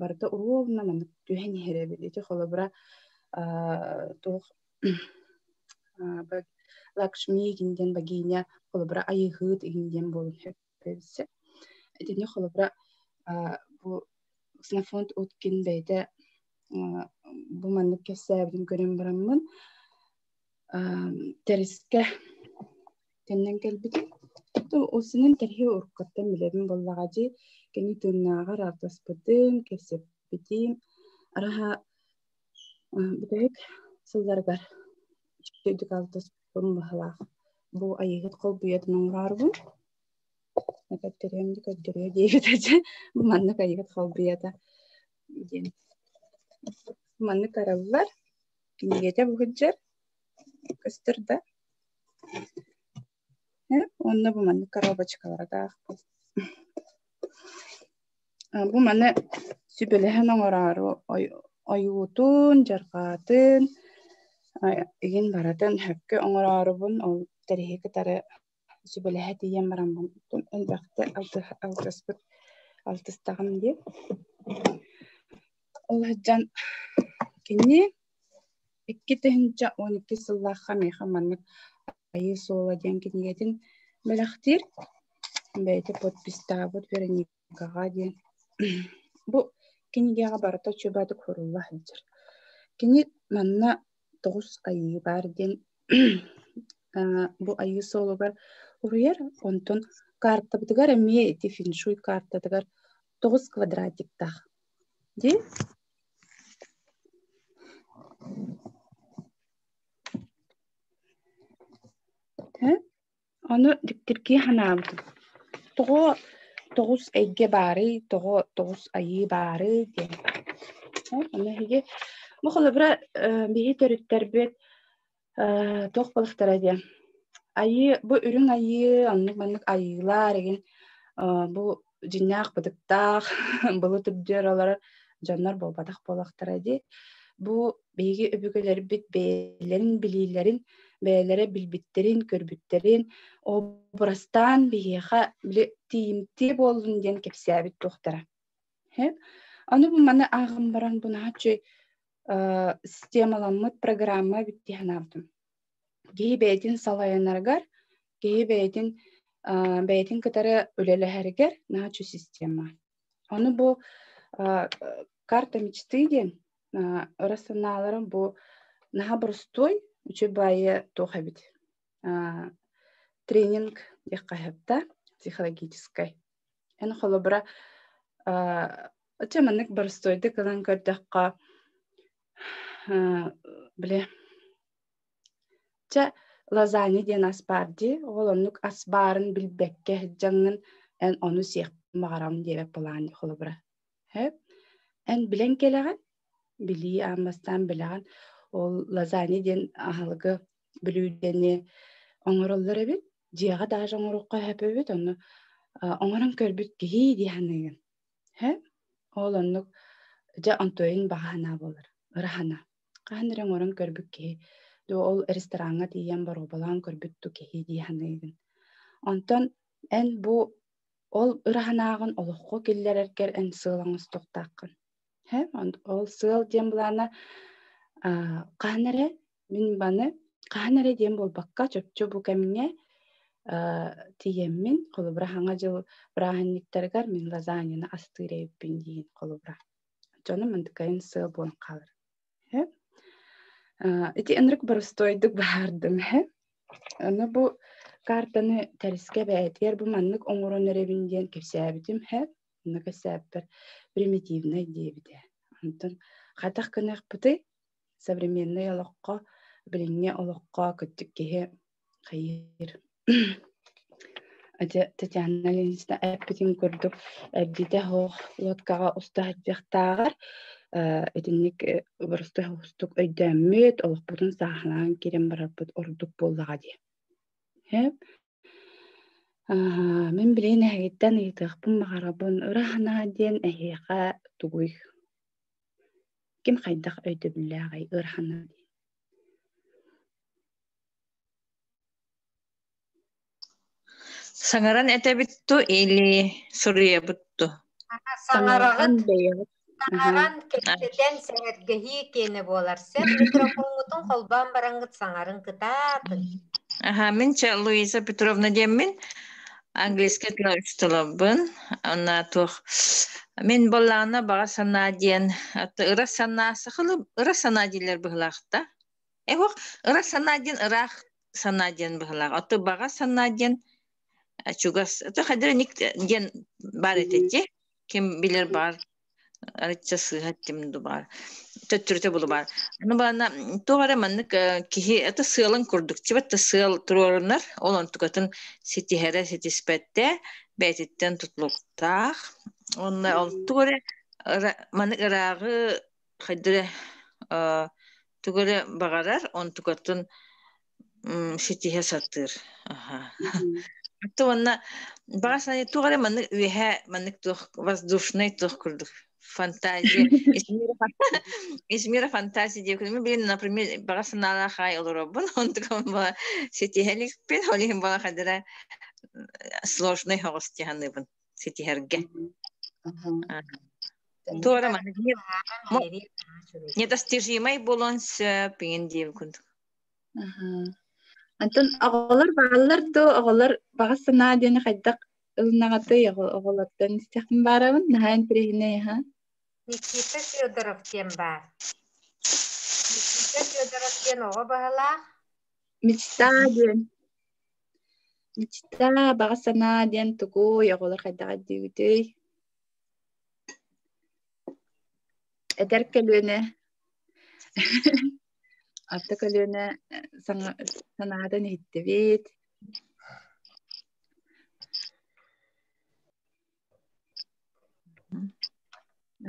Барыта уруобуна маннык түһэн иһэр эбит. Ити холобура туох Лакшми игин диэн богиня холобура айыһыт игин диэн буолун сөп. Итини холобура бу Ксенофонт Уткин бэйэтэ бу маннык кэпсээбитин көрөн бараммын Тэрискэ төннөн кэлбитим. Усунан тэрһи уруккуттан билэбин буоллаҕа дии. Кини тыыннааҕар алтыспытым, кэпсэппитим. Араһа бүтэһик сылларыгар үчүгэйдик алтыспытым быһыылаах. Бу айыыһыт холбуйатын оҥороорубун. Көрдөрүөм да көрдөрүө диэбит этэ. Бу маннык айыыһыт холбуйата диэн. Маннык арыллар. Кинигэтэ бу сылдьар, көстөр да. Уонна бу маннык коробочкалардаах. Бу маны сүбэлэһэн оҥороору ойуутун, дьарҕаатын, игин барытын сөпкө оҥороорубун ол тэриһи кытары сүбэлэһэ тиийэн бараммын элбэхтэ алтыспыт алтыстаҕым дии. Ол сылдьан кини 2012 сыллаахха миэхэ маннык Айыы суола диэн кинигэтин бэлэхтиир. Бэйэтэ подписьтаабыт Вероникаҕа диэн. Бу кинигэҕэ барыта чубатык сурулла сылдьар. Кини манна тоҕус айыы баар диэн бу айыы суолугар уруйар, онтон картабытыгар эмиэ ити фэншуй картатыгар тоҕус квадратиктаах дии. Ону дьиктиргии санаабытым. Тоҕо тоҕус эйгэ баарый, тоҕо тоҕус айыы баарый диэн. Ону эһиги бу холобура биһи төрүттэрбит туох буолахтара диэн айыы бу үрүҥ айыы оннук маннык айыылар игин бу дьиҥнээх бытыктаах былыт үрдүгэр олорор дьоннор буолбатах буолахтара дии. Бу биһиги өбүгэлэрбит бэйэлэрин билиилэрин, бэйэлэрэ билбиттэрин, көрбүттэрин образтаан биһиэхэ били тиийимтиэ буоллун диэн кэпсээбит туохтара. Аны бу маны ааҕан баран бу наһаа үчүгэй системаламмыт программа эбит дии санаабытым. Киһи бэйэтин салайынарыгар, киһи бэйэтин бэйэтин кытары үлэлэһэригэр наһаа үчүгэй система. Ону бу карта мечты диэн ыра санааларым бу наһаа боростуой, үчүгэй баайы туох эбит тренинг диэххэ сөп да психологическай. Эн холобура оччо маннык боростуойдук ылан көрдөххө били Чэ, лазанья диэн ас баар дии, ол оннук ас баарын билбэккэ сылдьаҥҥын эн ону сиэхпин баҕараҕын диэбэт былаан холобура. Сөп? Эн билэн кэлэҕин, билии аан бастаан билэҕин, ол лазанья диэн аһылыгы бүлүүдэни оҥороллор эбит, дьиэҕэ даже оҥоруохха сөп эбит, ону оҥорон көрбүт киһи дии саныыгын. Сөп? Ол оннук дьэ онтуойун баҕа санаа буолар, ыра санаа. Хаһан эрэ оҥорон көрбүт киһи, дуу ол рестораҥҥа тиийэн боруобалаан көрбүт дуу киһи дии саныыгын. Онтон эн бу ол ыра санааҕын олоххо киллэрэргэр эн сыал оҥостуохтааххын. Һэ, ол сыал диэн былаана хаһан эрэ мин баны хаһан эрэ диэн буолбакка чопчу бу кэмҥэ тиийэммин холобура Саҥа дьыл бырааһынньыктарыгар мин лазаньяны астыыр эбиппин диин холобура. Дьонум мындыкайын сыал буолан хаалар. Ити ынырык боростуойдук баһаардым һэ. Аны бу картаны тэрискэ бэйэтигэр бу маннык оҥорон эрэбин диэн кэпсээбитим һэ. Онно кэпсээппэр примитивнай диэбитэ. Онтон хайдах гыныахпытый? Современнай олоххо, билиҥҥи олоххо кырдьык киһи хайыыр. Дьэ, Татьяна Ильинична эппитин курдук, эрдитэ оһох лодкаҕа уста сылдьыахтааҕар, итинник боростуой соҕустук өйдөөммүт, олохпутун сааһылаан киирэн барарбыт ордук буоллаҕа дии. Мин билигин эһигиттэн ыйытыахпын баҕарабын, ыра санаа диэн эһиэхэ тугуй? Ким хайдах өйдөбүллээҕий ыра санаа диэн? Саҥаран этэбит дуу или суруйабыт дуу? Саҥараҕын Саҥараҕыт, бэйэҕит. Аха. саҥаран, кэпсэтэн, сэһэргэһии киэнэ буолар. Сөп микрофоҥҥутун холбоон бараҥҥыт саҥарын кытаатыҥ. Аха, мин чэ Луиза Петровна диэммин, английский тыла учууталабын. Онна туох мин буоллаҕына баҕа санаа диэн ыра санаа сахалыы ыра санаа дииллэр быһыылаах да. Эһох ыра санаа диэн ыраах санаа диэн быһыылаах. Ото баҕа санаа диэн чугас хайдах ник диэн баар этэ дии. Ким билэр баар арычча сыыһа эттим ду баар төттөрүтэ булу баар аны баана туох эрэ маннык киһи это сыалын курдук чибэтте сыал туруорунар ол онтукатын ситиһэрэ ситиспэттэ бэйэтиттэн тутулуктаах уонна ол туох эрэ маннык ырааҕы хайдах эрэ тугу эрэ баҕарар онтукатын ситиһэ сатыыр. Аха. Аты уонна баҕа санаа туох эрэ маннык үөһэ маннык туох воздушный туох курдук фантазия из мира из мира фантазии диэбит билин например баҕа санаалаах аай олоробун онтукам ситиһэ иликпин ол иһин баҕа хадара сложный соҕус дии саныыбын ситиһэргэ. Туора маннык недостижимай буолуон сөп иҥин диэбит курдук. Онтон оҕолор бааллар дуо? Оҕолор баҕа санаа диэни хайдах ылынаҕытый? Оҕолортон истэхпин баарабын, наһаа интэриэһинэй аһа. Никита Федоров диэн баар. Никита Федоров диэн оҕо баһылаах. Мечта диэн. Мечта, баҕа санаа диэн тугуй? Оҕолор хайдах өйдүүгүтүй? Эдэр көлүөнэ Орто көлүөнэ саҥа санаатын иһиттибит.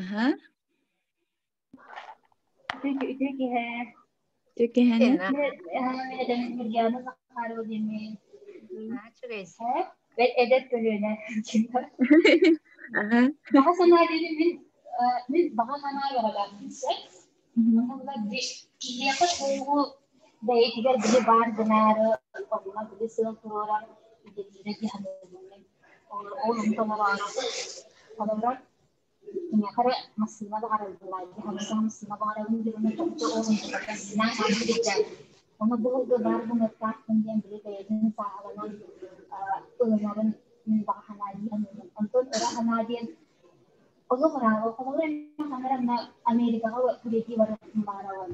Аха. Үтүө киһи. Үтүө киһини. Ньургиана Захарова диэммин. Эдэр көлүөнэ. Аха. Баҕа санаа диэни мин мин баҕа санаа бөҕөлөөхпүн сөп. Онно киһиэхэ суоҕу бэйэтигэр били баар гынаары, онно били сыал туруоран идэтийэрэ дии саныыбын. Ол ону толороору. Холобура, Киниэхэ эрэ массыына баҕарыллар, хамсаан массыына баҕарабын диэн уонна чопчу ол онтуката синаан хаалбыт Ону бу сылга баар гыныахтаахпын диэн били бэйэтин сааһыланан ылынарын мин баҕа санаа дии саныыбын. Онтон ыра санаа диэн олох ырааҕы холобура ханна эрэ Америкаҕа үлэлии барыахпын баҕарабын.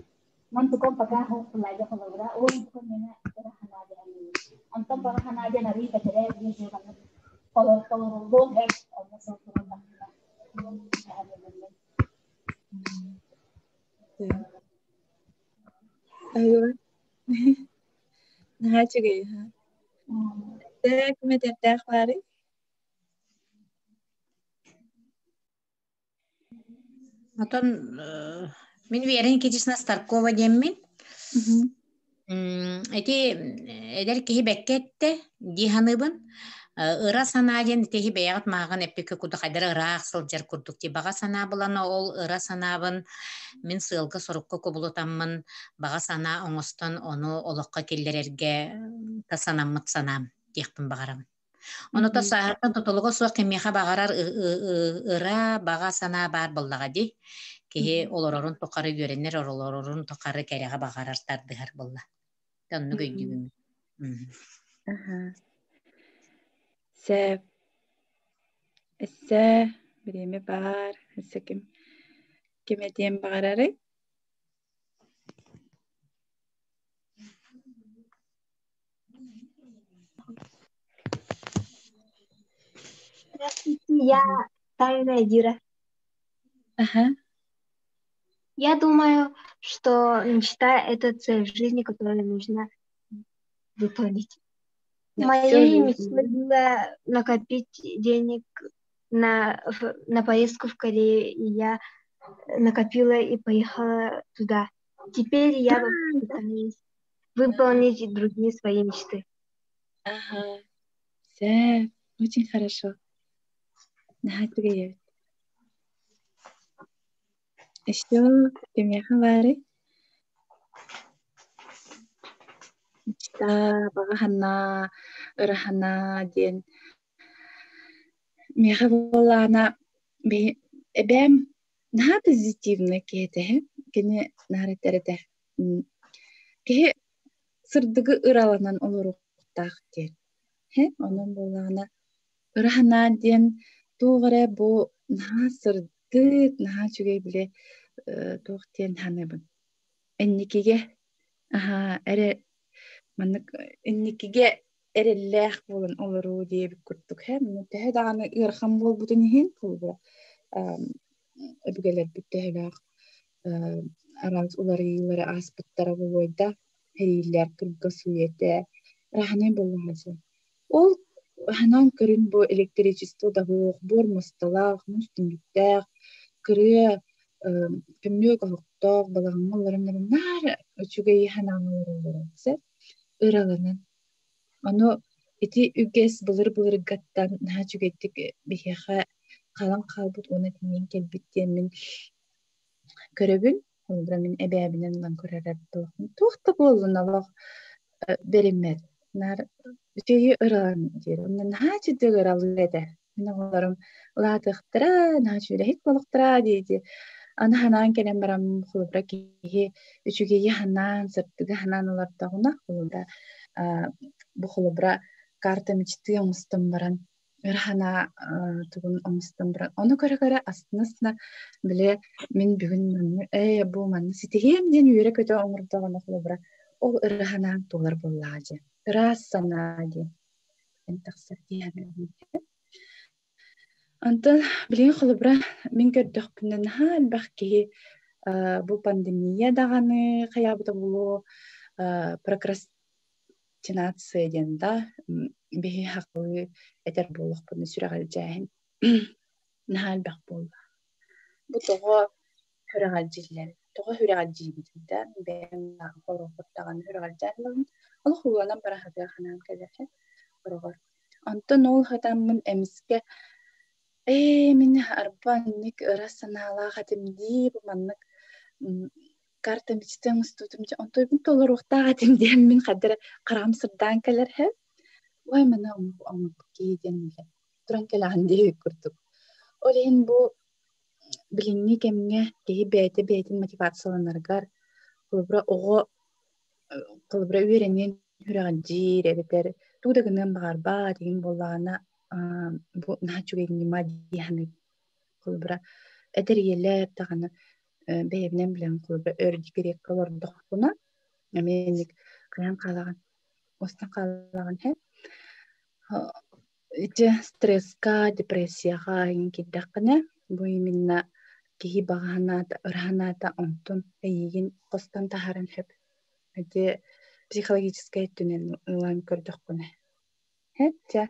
Мантыком пока суох холобура ол онтуком миэнэ ыра санаа диэн саныыбын. Онтон баҕа санаа диэн арыый бэтэрээ диэн дьыаланы толоруллуон сөп, онно сыл туруллахпына. Айва. Наһаа үчүгэй аһа. Ким этэрдээх баарый? Отон мин Вера Никитична Старкова диэммин. Ити эдэр киһи бэккэ эттэ дии саныыбын. Ыра санаа диэн ити бэйэҕит мааҕын эппиккэ курдук хайдах ыраах сылдьар курдук дии. Баҕа санаа булан ол ыра санаабын мин сыалга-сорукка кубулутаммын баҕа санаа оҥостон ону олоххо киллэрэргэ та санаммыт санаам диэхпин баҕарабын. Онута сааһыттан тутулуга суох кимиэхэ баҕарар ыра, баҕа санаа баар буоллаҕа дии. Киһи олорорун тухары үөрэнэр, олорорун тухары кэрэҕэ баҕарар, тардыһар буолла. Оннук өйдүүбүн. Сөп. Өссө бириэмэ баар. Өссө ким ким этиэн баҕарарый? Здравствуйте, я Тайна Эдира. Ага. Я думаю, что мечта – это цель в жизни, которую нужно выполнить. На Моей всю мечтой жизнь. было накопить денег на поездку в Корею, и я накопила и поехала туда. Теперь я пытаюсь выполнить другие свои мечты. Ага. Сөп. Очень хорошо. Наһаа үчүгэй эбит. Еще кимиэхэ баарый? Мечта, баҕа санаа, ыра санаа диэн. Миэхэ буоллаҕына Эбээм наһаа позитивнай киһи этэ Кини наар этэр этэ киһи сырдыгы ыраланан олоруохтаах диэн. Онон буоллаҕына ыра санаа диэн туох эрэ бу наһаа сырдык, наһаа үчүгэй били туох диэн саныыбын. Инникигэ аһаа эрэ маннык инникигэ эрэллээх буолан олоруу диэбит курдук һэ төһө даҕаны ыарахан буолбутун иһин холобура өбүгэлэрбит төһөлөөх араас уларыйыылары ааспыттара буолуой да эрииллэр кыргыс үйэтэ ырааханай буоллаҕа Ол ханаан көрүн бу электричество да суох, буор муосталаах, муус түннүктээх, кырыа көмүөл оһохтоох балаҕаҥҥа олорон наар үчүгэй ханаан олороллоро сөп ыраланан. Ону ити үгэс былыр-былыргаттан наһаа үчүгэйдик биһиэхэ хаалан хаалбыт уонна тиийэн кэлбит диэммин көрөбүн. Холобура мин эбээбинэн ылан көрөр эбит туох да буоллун олох бэриммэт. Наар үчүгэйи ыралан диир. Онно наһаа үчүгэй ыралыыр этэ. Мин оҕолорум улаатыахтара, наһаа үчүгэйдик буолуохтара дии-дии. Аны санаан кэлэн баран холобура киһи үчүгэйи санаан, сырдыгы санаан олордоҕуна, холобура бу холобура карта мечты оҥостон баран өр санаа тугун оҥостон баран ону көрө-көрө астына-астына били мин бүгүн манны ээ бу манны ситиһиэм диэн үөрэ-көтө оҥордоҕуна холобура ол ыра санааҥ туолар буоллаҕа дии ыраас санаа диэн тахсар дии саныыбын. Онтон билигин холобура мин көрдөхпүнэ наһаа элбэх киһи бу пандемия даҕаны хайаабыта буолуо прокрастинация диэн да биһи хахылыы этэр буоллахпына сүрэҕэлдьээһин наһаа элбэх буолла. Бу тоҕо сүрэҕэлдьиллэр тоҕо сүрэҕэлдьиибитий да бэйэм хороҕор даҕаны сүрэҕэлдьээн ылабын олох ууланан бара сатыах санаам кэлэр хороҕор. Онтон ол сатаммын эмискэ ээ мин арба инник ыра санаалаах этим дии бу маннык карта мечты оҥостубутум дьэ онтуйбун толоруохтаах этим диэн мин хайдах эрэ хараҕым сырдаан кэлэр үһү. Ой маны оҥорбут киһи диэн туран кэлэҕин диэбит курдук. Ол иһин бу билиҥҥи кэмҥэ киһи бэйэтэ бэйэтин мотивацияланарыгар холобура оҕо холобура үөрэниэн сүрэҕэлдьиир эбэтэр тугу да гыныан баҕарбат игин буоллаҕына бу наһаа үчүгэй ньыма дии саныыбын. Холобура эдэр ийэлэр даҕаны бэйэбинэн билэн холобура өр декреккэ олордохпуна эмиэ инник кыайан хаалаҕын уостан хаалаҕын иһин ити стресска, депрессияҕа иҥин киирдэххинэ бу именно киһи баҕа санаата, ыра санаата онтун эйиигин хостон таһааран сөп. Ити психологическай өттүнэн ылан көрдөххүнэ. Чэ,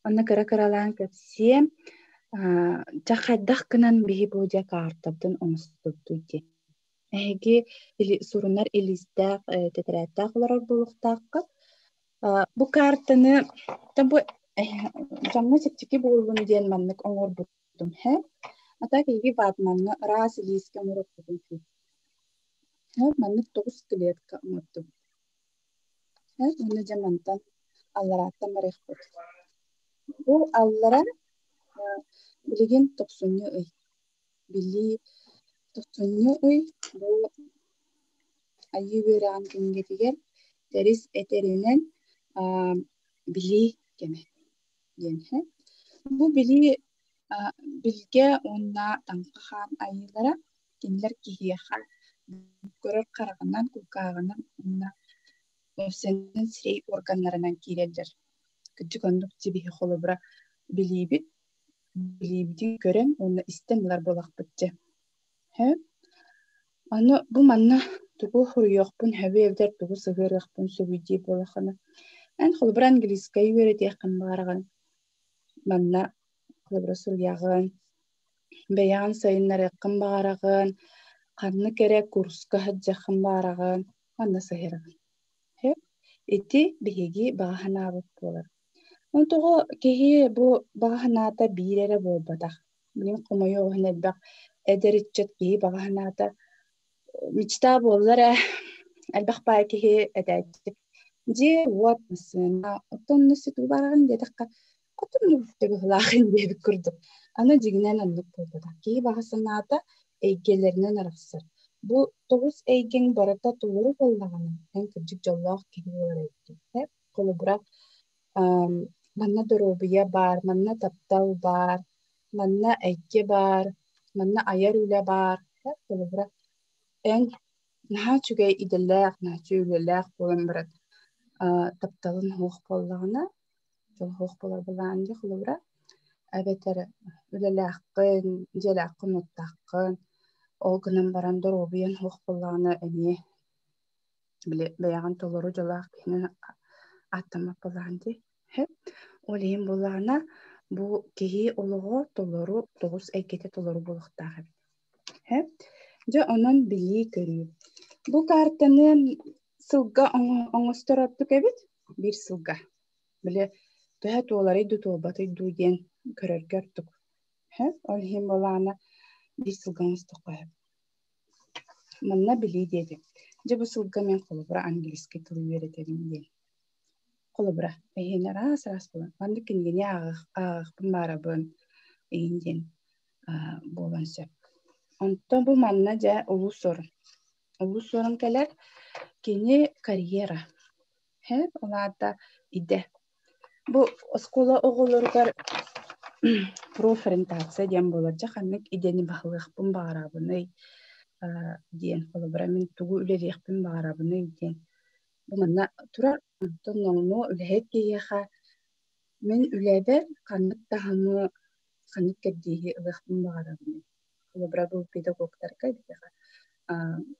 онно кыра-кыралаан кэпсиэм. Чэ, хайдах гынан биһи бу дьэ каартабытын оҥостубутуй диэн. Эһиги сурунар илиистээх, тэтэрээттээх олорор буолуохтааххыт. Бу каартаны бу дьоҥҥо чэпчэки буоллун диэн маннык оҥорбутум һэ. А так эһиги ватмаҥҥа ыраас илиискэ оҥоруоххутун сөп. Маннык 9 клетка оҥордум. Уонна дьэ мантан алларааттан барыахпыт. Бу аллара билигин тохсунньу ый. Билии тохсунньу ый бу Айыы үөрэҕин кинигэтигэр Тэрис этэринэн билии кэмэ диэн иһэ. Бу билии билгэ уонна Таҥха хаан айыылара кинилэр киһиэхэ көрөр хараҕынан, кулгааҕынан уонна сэнэн сирэй органнарынан киирэллэр. Кырдьык оннук сибиһи холобура билиибит, билиибитин көрөн уонна истэн ылар буолахпыт дьэ. Аны бу манна тугу суруйуохпун сөбүй эбэтэр тугу сыһыарыахпын сөбүй диир буоллаххына, эн холобура английскай үөрэтиэххин баҕараҕын, манна холобура суруйаҕын, бэйэҕин сайыннарыаххын баҕараҕын, ханнык эрэ курска сылдьыаххын баҕараҕын, манна сыһыараҕын. Сөп? Ити биһиги баҕа санаабыт буолар. Тоҕо киһи бу баҕа санаата биир эрэ буолбатах. Мин хомойуох иһин элбэх эдэр ыччат киһи баҕа санаата мечта буоллар ээ элбэх баай киһи этээччи дьиэ-уот массыына оттон онно ситүү бараҕын диэтэххэ Хотун быһылаахын диэбит курдук. Аны дьиҥинэн оннук буолбатах. Киһи баҕа санаата эйгэлэринэн арахсар. Бу тоҕус эйгэҥ барыта толору буоллаҕына, эн кырдьык дьоллоох киһи буолар эбиккин. Холобура, манна доруобуйа баар, манна таптал баар, манна эйгэ баар, манна айар үлэ баар. Холобура, эн наһаа үчүгэй идэлээх, наһаа үчүгэй үлэлээх буолан баран, тапталын суох буоллаҕына, дьол суох буолар былаан дии холобура. Эбэтэр үлэлээххин, дьиэлээххин, уоттааххын, ол гынан баран доруобуйаҥ суох буоллаҕына эмиэ били бэйэҕин толору дьоллоох киһинэн ааттаммат буоллаҕын дии. Ол иһин буоллаҕына, бу киһи олоҕо толору, тоҕус эйгэтэ толору буолуохтаах эбит. Дьэ онон билии-көрүү. Бу картаны сылга оҥостор ордук эбит, биир сылга. Били төһө туоларый дуу, туолбатый дуу диэн көрөргө ордук. Ол иһин буоллаҕына биир сылга оҥостуохха сөп. Манна билии диэтим. Дьэ бу сылга мин холобура английский тылы үөрэтэбин диэн. Холобура, эһиэнэ араас-араас буолан, маннык кинигэни ааҕыахпын баарабын игин диэн буолан сөп. Онтон бу манна дьэ улуу сорун. Улуу сорун кэлэр кини карьера. Ол аата идэ. Бу оскуола оҕолоругар профориентация диэн буолар. Дьэ ханнык идэни баһылыахпын баҕарабыный диэн холобура мин тугу үлэлиэхпин баҕарабыный диэн. Бу манна турар онтон номнуо үлэһит киһиэхэ мин үлэбэр ханнык таһымы ханнык кэрдииһи ылыахпын баҕарабыный. Холобура бу педагогтарга биһиэхэ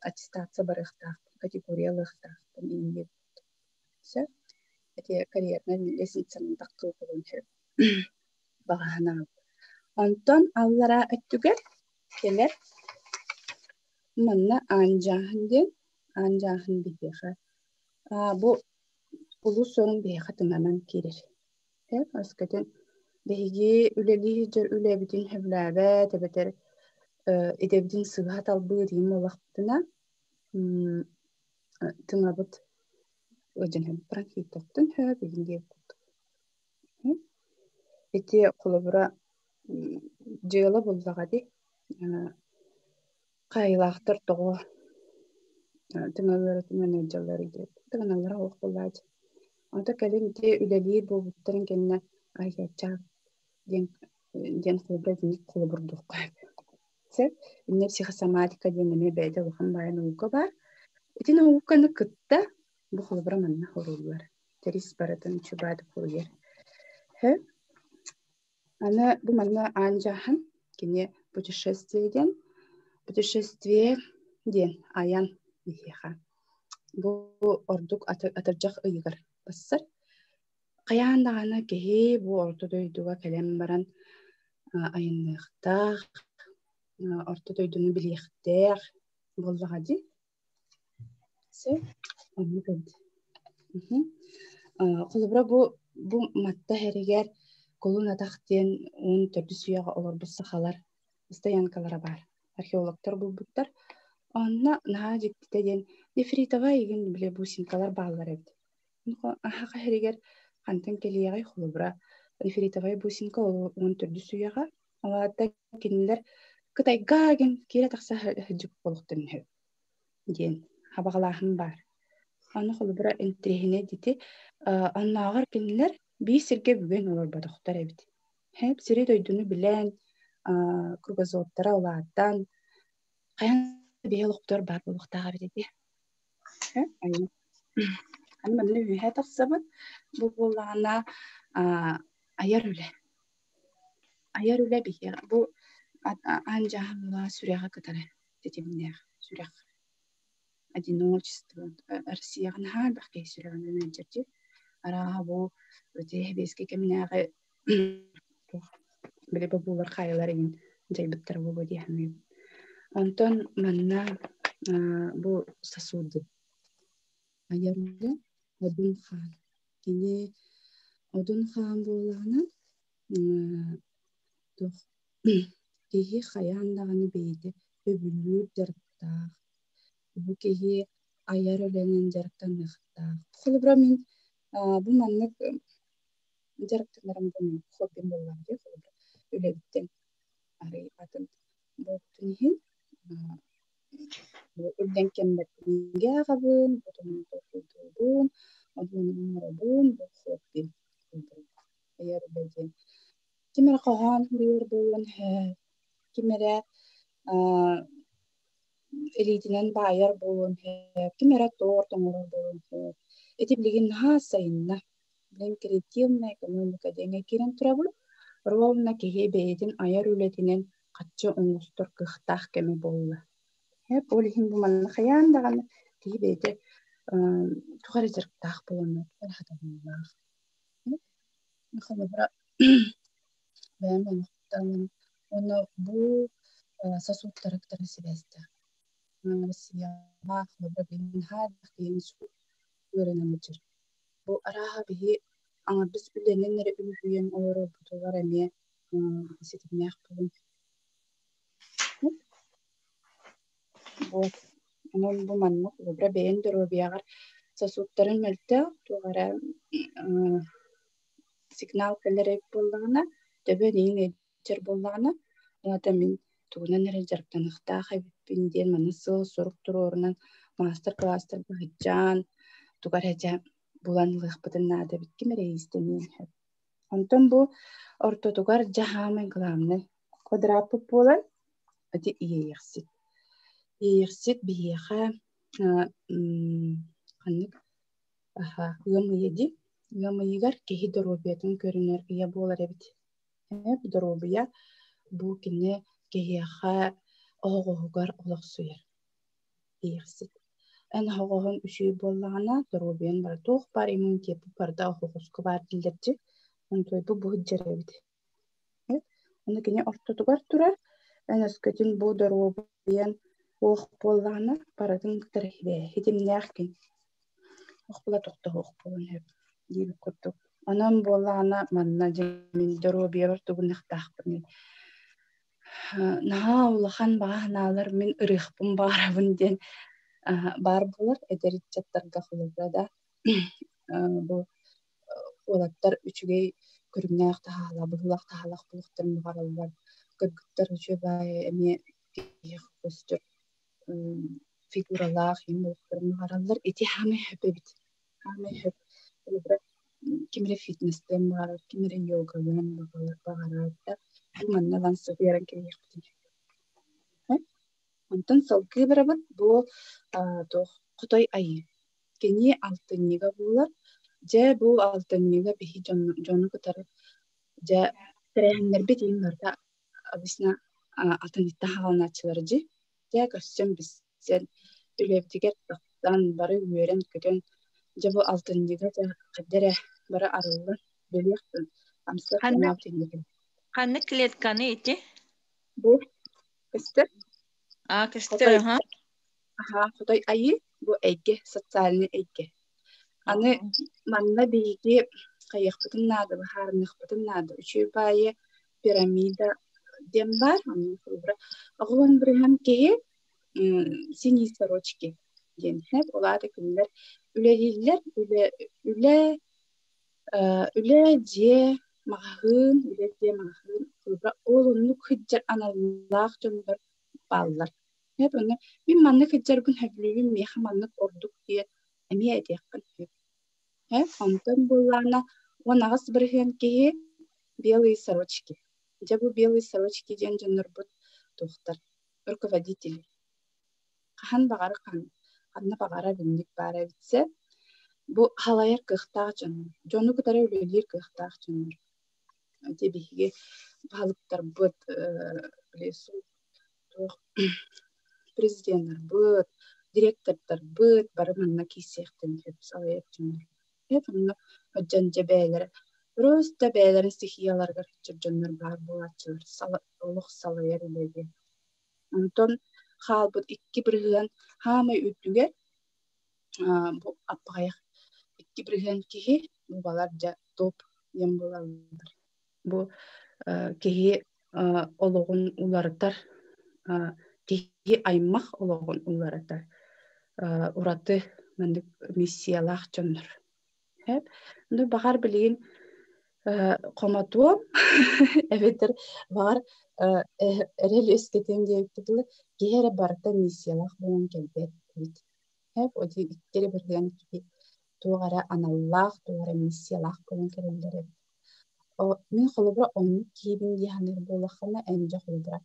аттестация барыахтаахпын, категория ылыахтаахпын инньэ Сөп. Ити карьернай лестницаны тахсыылларын сөп. Баҕа санаам. Онтон аллараа өттүгэр кэлэр манна аан дьааһын диэн, аан дьааһын биһиэхэ бу улуус суолун биһиэхэ тыҥанан киирэр. Өскөтүн биһиги үлэлии сылдьар үлэбитин сөбүлээбэт эбэтэр идэбитин сыыһа талбыт диэн буоллахпытына, тыҥабыт ыалдьан бронхиттан сөп игин диэбит курдук. Ити холобура дьыала буоллаҕа дии хаайыылаахтар тоҕо тыҥалара тыҥан ыалдьаллар диэт тыҥаналлара олох буоллааччы. Онто кэлин ити үлэлиир буолбуттарын кэннэ айыаччаах диэн диэн холобура итинник холобурдуохха сөп. Инньэ психосоматика диэн эмиэ бэйэтэ улахан баайа наука баар. Ити науканы кытта бу холобура манна хорууллар. Тэрис барытын чубаат хоруйар. Сөп. Аны бу манна аан дьааһын кини путешествие диэн путешествие диэн айан биһиэхэ. Бу ордук атырдьах ыйыгар бассар. Хайаан даҕаны киһи бу орто дойдуга кэлэн баран айанныахтаах, орто дойдуну билиэхтээх буоллаҕа дии. Сөп, оннук эбит. Холобура бу бу Матта иһэригэр Кулун Атах диэн уон төрдүс үйэҕэ олорбут сахалар стоянкалара баар. Археологтар булбуттар. Онно наһаа дьиктитэ диэн нефритовай игин били бусинкалар бааллар эбит. Аһаҕа иһэригэр хантан кэлиэҕэй холобура нефритовай бусинка уон төрдүс үйэҕэ ол аата кинилэр Кытайга диэн киирэ тахса сылдьыбыт буолуохтарын үһү диэн хабаҕалааһын баар. Аны холобура интэриэһинэй дити оннооҕор кинилэр биир сиргэ бүгэн олорботохтор эбит. Сири дойдуну билэн, кругозордара улаатан, хайаан биһи олохтор баар буолуохтаах эбит ити. Аны манна үөһэ тахсабыт. Бу буоллаҕына айар үлэ. Айар үлэ биһиэхэ бу аан дьааһыҥҥа сүрэҕи кытары тэтимнээх сүрэх одиночество Россияҕа наһаа элбэх киһи сүрэҕинэн ыалдьар дии. Арааһа бу ити сэбиэскэй кэминээҕи туох били бобуулар хаайылар иҥин дьайбыттара буолуо дии саныыбын. Онтон манна бу сосуды айар үлэ Одун хаан. Кини Одун хаан буоллаҕына туох киһи хайаан даҕаны бэйэтэ сөбүлүүр дьарыктаах. Бу киһи айар үлэнэн дьарыктаныахтаах. Холобура мин бу маннык Дьарыктанарым бу мин хоббим буоллаҕа дии, холобура, үлэбиттэн арый атын буолбутун иһин иллэҥ кэммэр кинигэ ааҕабын, отонун толкуйдуубун, онон оҥоробун, бу хоббим айар үлэ диэн. Ким эрэ хоһоон суруйар буолуон сөп, ким эрэ илиитинэн баайар буолуон сөп, ким эрэ торт оҥорор буолуон сөп. Ити билигин наһаа сайынна. Билигин креативная экономика диэҥҥэ киирэн турабыт. Ровно киһи бэйэтин айар үлэтинэн хаччы оҥостор кыахтаах кэмэ буолла. Сөп, ол иһин бу манна хайаан даҕаны киһи бэйэтэ туох эрэ дьарыктаах буолан эрэ хатаныылаах. Холобура, бэйэм олохтон уонна бу сосудтары кытары сибээстээх. Россияҕа холобура билигин наһаа элбэх киһини үөрэнэн сылдьар. Бу арааһа биһи аҥардас үлэнэн эрэ үлүһүйэн олорорбутугар эмиэ ситимнээх буолуон Вот. Онон бу маннык холобура бэйэҥ доруобуйаҕар сосудтарыҥ мөлтөх, туох эрэ сигнал кэлэр эбит буоллаҕына, төбө иҥ ыалдьар буоллаҕына, уонна мин тугунан эрэ дьарыктаныахтаах эбиппин диэн манна сыал-сорук туруорунан маастар-кылаастарга сылдьан, тугу эрэ дьэ булан ылыахпытын наада эбит, ким эрэ иистэниэн сөп. Онтон бу ортотугар дьэ саамай главнай квадраппыт буолан ити иэйэхсит. Иэйэхсит биһиэхэ ханнык ыам ыйа дии. Ыам ыйыгар киһи доруобуйатын көрүнэр ыйа буолар эбит. Доруобуйа бу кини киһиэхэ оһоҕоһугар олохсуйар иэйэхсит. Эн оһоҕоһун үчүгэй буоллаҕына, доруобуйаҥ бара туох баар иммунитеппыт барыта оһоҕоско баар дииллэр дии. Онтуойбут бу сылдьар эбит. Ону кини ортотугар турар, эн өскөтүн бу доруобуйаҥ уох буоллаҕына, барытын кытары ситимнээх кин. Ох була тохтоһуох буолан сөп диэбит курдук. Онон буоллаҕына манна дьэ мин доруобуйабар тугуннахтаахпыный Наһаа улахан баҕа санаалар мин ырыахпын баҕарабын диэн баар буолар. Эдэр ыччаттарга холобура да бу уолаттар үчүгэй көрүҥнээх таһаалаах, быһыылаах таһаалаах буолуохтарын баҕараллар. Кыргыттар үчүгэй эмиэ киһиэхэ көстөр фигуралаах им буолуохтарын баҕараллар. Ити саамай сөп эбит. Саамай сөп. Холобура, ким эрэ фитнестэн баҕарар, ким эрэ йогалыан баҕарар да, бу манна ылан сытыаран кэбиһиэхпитин сөп. Онтон салгыы барабыт бу туох Хотой Айыы. Кини алтынньыга буолар. Дьэ, бу алтынньыга биһи дьону кытары дьэ тэрээһиннэрбит иһин барыта обычно алтынньыттан хааланааччылар дьи. Дьэ, көрсөн билсэн үлэбитигэр тахсан бары үөрэн-көтөн дьэ бу алтынньыга дьэ хайда эрэ бары арыллан үлэлиэх амсыах Ханнык санаабыт инникин. ханнык клетканы ити? Бу көстөр А, көстөр, Хотой аха. Аһаа, хотой айыы бу эйгэ, социальнай эйгэ. Аны манна биһиги хайыахпытын наада, быһаарыныахпытын наада. Үчүгэй баайы пирамида диэн баар. Онно холобура, оҕолон бырыһан киһи синие сорочки диэн сөп. Ол аата кинилэр үлэлииллэр, үлэ, үлэ, үлэ, дьиэ, маҕаһыын, үлэ, дьиэ, маҕаһыын. Холобура, ол оннук сылдьар аналлаах дьоннор бааллар. Сөп, онно мин маннык сылдьарбын сөбүлүүбүн, миэхэ маннык ордук диэн эмиэ этиэххин сөп. Сөп, онтон буоллаҕына 18% киһи белые сорочки. Дьэ бу белые сорочки диэн дьоннорбут туохтар, руководители. Хаһан баҕар ханна баҕарар инник баар эбитсэ, бу халайар кыахтаах дьоннор, дьону кытары үлэлиир кыахтаах дьоннор. Ити биһиги баһылыктарбыт били туох президеннарбыт, директордарбыт бары манна киирсиэхтэрин сөп салайар дьоннор. Онно дьон дьэ бэйэлэрэ просто бэйэлэрин стихияларыгар сылдьар дьоннор баар буолааччылар олох салайар үлэ диэн. Онтон хаалбыт 2% хаамай үрдүгэр бу аппаҕайах 2% киһи бу балар дьэ топ диэн буолаллар. Бу киһи олоҕун уларытар, киһи аймах олоҕун уларытар ураты маннык миссиялаах дьоннор. Ну, баҕар билигин Хомотуом эбэтэр баҕар эрэл үөскэтиэм диэбиппит дылы киһи эрэ барыта миссиялаах буолан кэлбэт эбит. Ити икки эрэ бырыһыан киһи туох эрэ аналлаах, туох эрэ миссиялаах буолан кэлэллэр эбит. Мин холобура оннук киһибин дии саныыр буоллаххына, эн дьэ холобура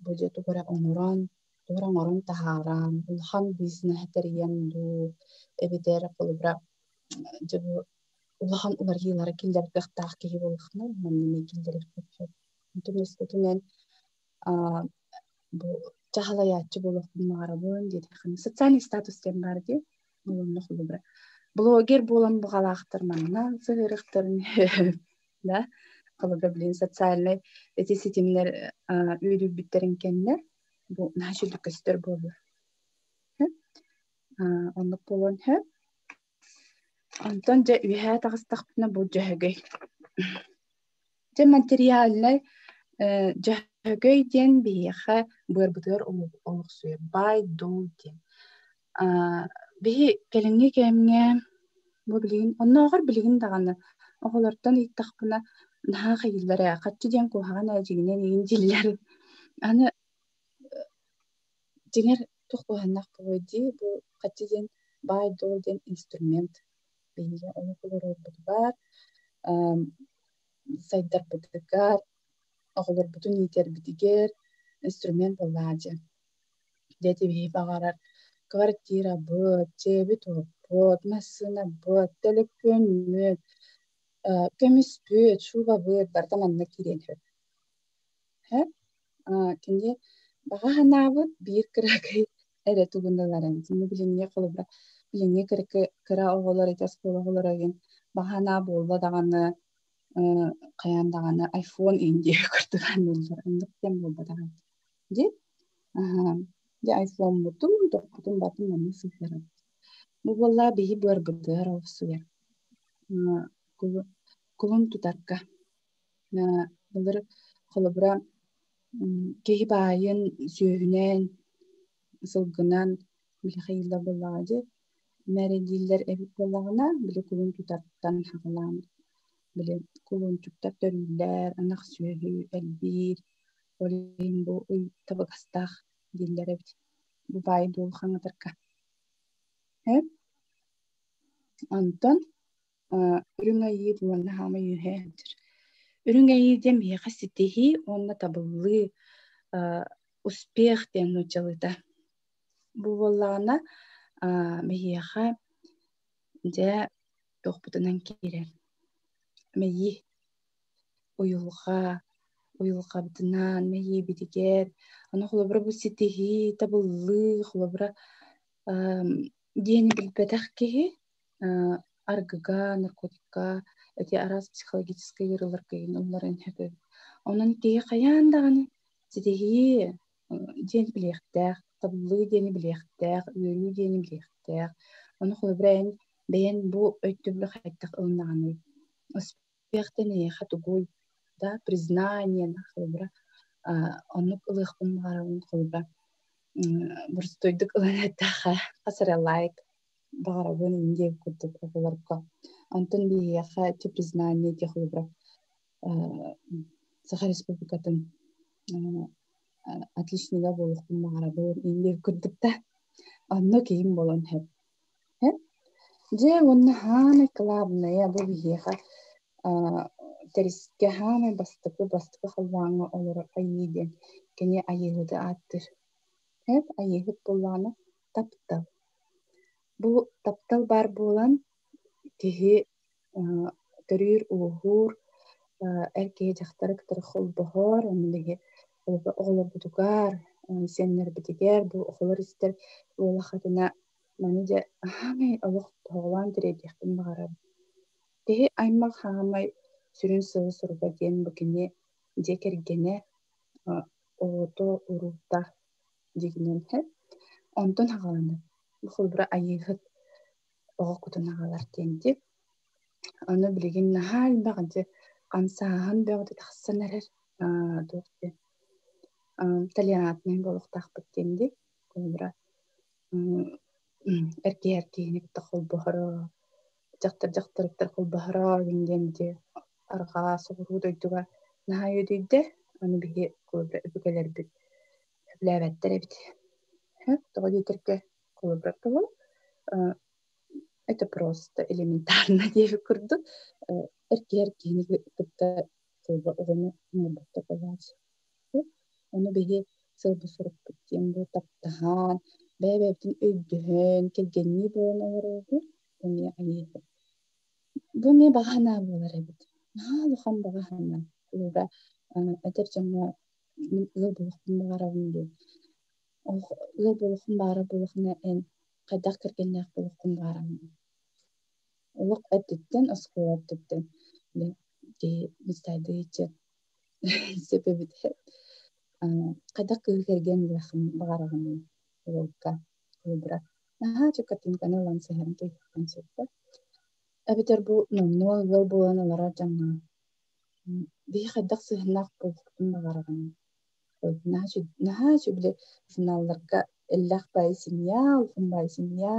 бу дьэ тугу эрэ оҥорон, тугу эрэ оҥорон таһааран, улахан бизнеһи тэрийэн дуу, эбэтэр холобура дьэ бу улахан уларыйыылары киллэрбэхтээх киһи буоллаххына, манна эмиэ киллэриэхпит сөп. Онтон өскөтүнэн бу чаһылайааччы буолуохпун баҕарабын диэтэххинэ, социальный статус диэн баар дии, онно холобура блогер буолан баҕалаахтар манна сыһыарыахтарын да холобура билигин социальнай эти ситимнэр үөдүйбүттэрин кэннэ бу наһаа үчүгэй көстөр буолла. Оннук буолуон сөп. Онтон дьэ үөһээ таҕыстахпына бу дьөһөгөй. Дьэ материальнай дьөһөгөй диэн биһиэхэ быарбытыгар олохсуйар баай-дуол диэн. Биһи кэлиҥҥи кэмҥэ бу билигин оннооҕор билигин даҕаны оҕолортон ыйыттахпына наһаа хайыыллар ээ хаччы диэн куһаҕан ээ дьиҥинэн игин дииллэр. Аны дьиҥэр туох куһаҕаннаах буолуой дии бу хаччы диэн баай-дуол диэн инструмент биһиги олох олорорбутугар сайдарбытыгар оҕолорбутун иитэрбитигэр инструмент буоллаҕа дьэ. Дьэ биһиги баҕарар квартирабыт, дьиэбит-уоппут, массыынабыт, төлөпүөммүт, көмүспүт, шубабыт барыта манна киириэн сөп. Кини баҕа санаабыт биир кыракый эрэ тугун ыларын. Кини билиҥҥи холобура билиҥҥи кыра оҕолор ити оскуола оҕолоро игин баҕа санаа буолла даҕаны хайаан даҕаны айфон индия курдук аныыллар. Оннук диэн буолбатах. Дии дьэ айфоммутун тохпутун барытын манна сыһыарабыт. Бу буоллаа биһи быарбытыгар олохсуйар. Кулун тутарга Былыр холобура киһи баайын сүөһүнэн, сылгынан били хайыыллар буоллаҕа дии, мээрэйдииллэр эбит буоллаҕына, били кулун тутартан саҕалаан били кулунчуктар төрүүллэр, ынах сүөһү элбиир, ол иһин бу ый табыгастаах дииллэр эбит. Бу баай дуол хаҥатарга. Онтон Үрүҥ айыы уонна хаамай үөһээ сылдьар. Үрүҥ айыы диэн биһиэхэ ситиһии уонна табыллыы, успех диэн нууччалыыта. Бу буоллаҕына биһиэхэ дьэ туохпутунан киирэр мэйии, уйулҕа, уйулҕабытынан, мэйиибитигэр, ону холобура бу ситиһии, табыллыы, холобура диэни билбэтэх киһи арыгыга, наркотикка, ити араас психологическай ыарыыларга игин ылларан сөп эбит. Онон киһи хайаан даҕаны ситиһии диэн билиэхтээх, табыллыы диэни билиэхтээх, үөрүү диэни билиэхтээх. Ону холобура эн бэйэн бу өйдөбүлү хайдах ылынаҕыный? Успехтан эйиэхэ тугуй? Да, признание, холобура, оннук ылыахпын баҕарабын, холобура, боростуойдук ылан эттэххэ, хас эрэ лайк баҕарабын диэн курдук оҕолорго. Онтон биһиэхэ ити признание ити холобура Саха Республикатын отличнига буолуохпун баҕарабын диэн курдук да онно киһим буолан сөп. Дьэ уонна хаамай кылаабынайа бу биһиэхэ Тэрискэ хаамай бастакы бастакы халлааҥҥа олорор айыы диэн кини айыыһыты ааттыыр. Айыыһыт буоллаҕына таптал. Бу таптал баар буолан киһи төрүүр-ууһуур, эр киһи дьахтары кытары холбоһор, онно биһи оҕолорбутугар, сиэннэрбитигэр бу оҕолор истэр буоллаххытына маны дьэ аһаамай олох тоһоҕолоон тириэрдиэхпин баҕарабын. Киһи аймах хаамай сүрүн сыала-соруга диэн бу кини дьиэ кэргэнэ, оҕото, уруута дьиҥинэн Онтон саҕаланар. Бу холобура айыыһыт оҕо кутун аҕалар диэн дии. Аны билигин наһаа элбэх дьэ хамсааһын бөҕөтө тахсан эрэр туох диэн толерантнай буолуохтаахпыт диэн дии. Холобура эр киһи эр киһини кытта холбоһоро, Дьахтар дьахтарыттар холбоһоро диэн ити арҕаа соҕуруу дойдуга наһаа үөдүйдэ. Аны биһи холобура өбүгэлэрбит сөбүлээбэттэр эбит. Тоҕо диэтэргэ холобура тылым это просто элементарно диэбит курдук эр киһи эр киһини кытта тылга оҕону оҥорботтор буолааччы. Ону биһи сылбы-сорукпут диэн бу таптаһан, бэйэ-бэйэбитин өйдөһөн, кэргэннии буолан олорорбут эмиэ айыыһыт. Бу эмиэ баҕа санаа буолар эбит. Наһаа улахан баҕа санаа. Холобура, эдэр дьоҥҥо мин ыал буолуохпун баҕарабын диэн. Ыал буолуоххун баҕарар буоллаххына эн хайдах кэргэннээх буолуоххун баҕараҕын? Олох эрдэттэн, оскуола эрдэттэн киһи мечтайдыыччы сөп эбит. Хайдах кыыһы кэргэн ылыаххын баҕараҕыный уолга холобура наһаа чөкөтүнканы ылан сыһарын кэйиэххин сөп да эбэтэр бу номнуо ыал буолан олорор дьоҥҥо биһи хайдах сыһыаннаах буолуохпутун баҕараҕыный наһаа үчүгэй журналларга эллэх баай семья улахан баай семья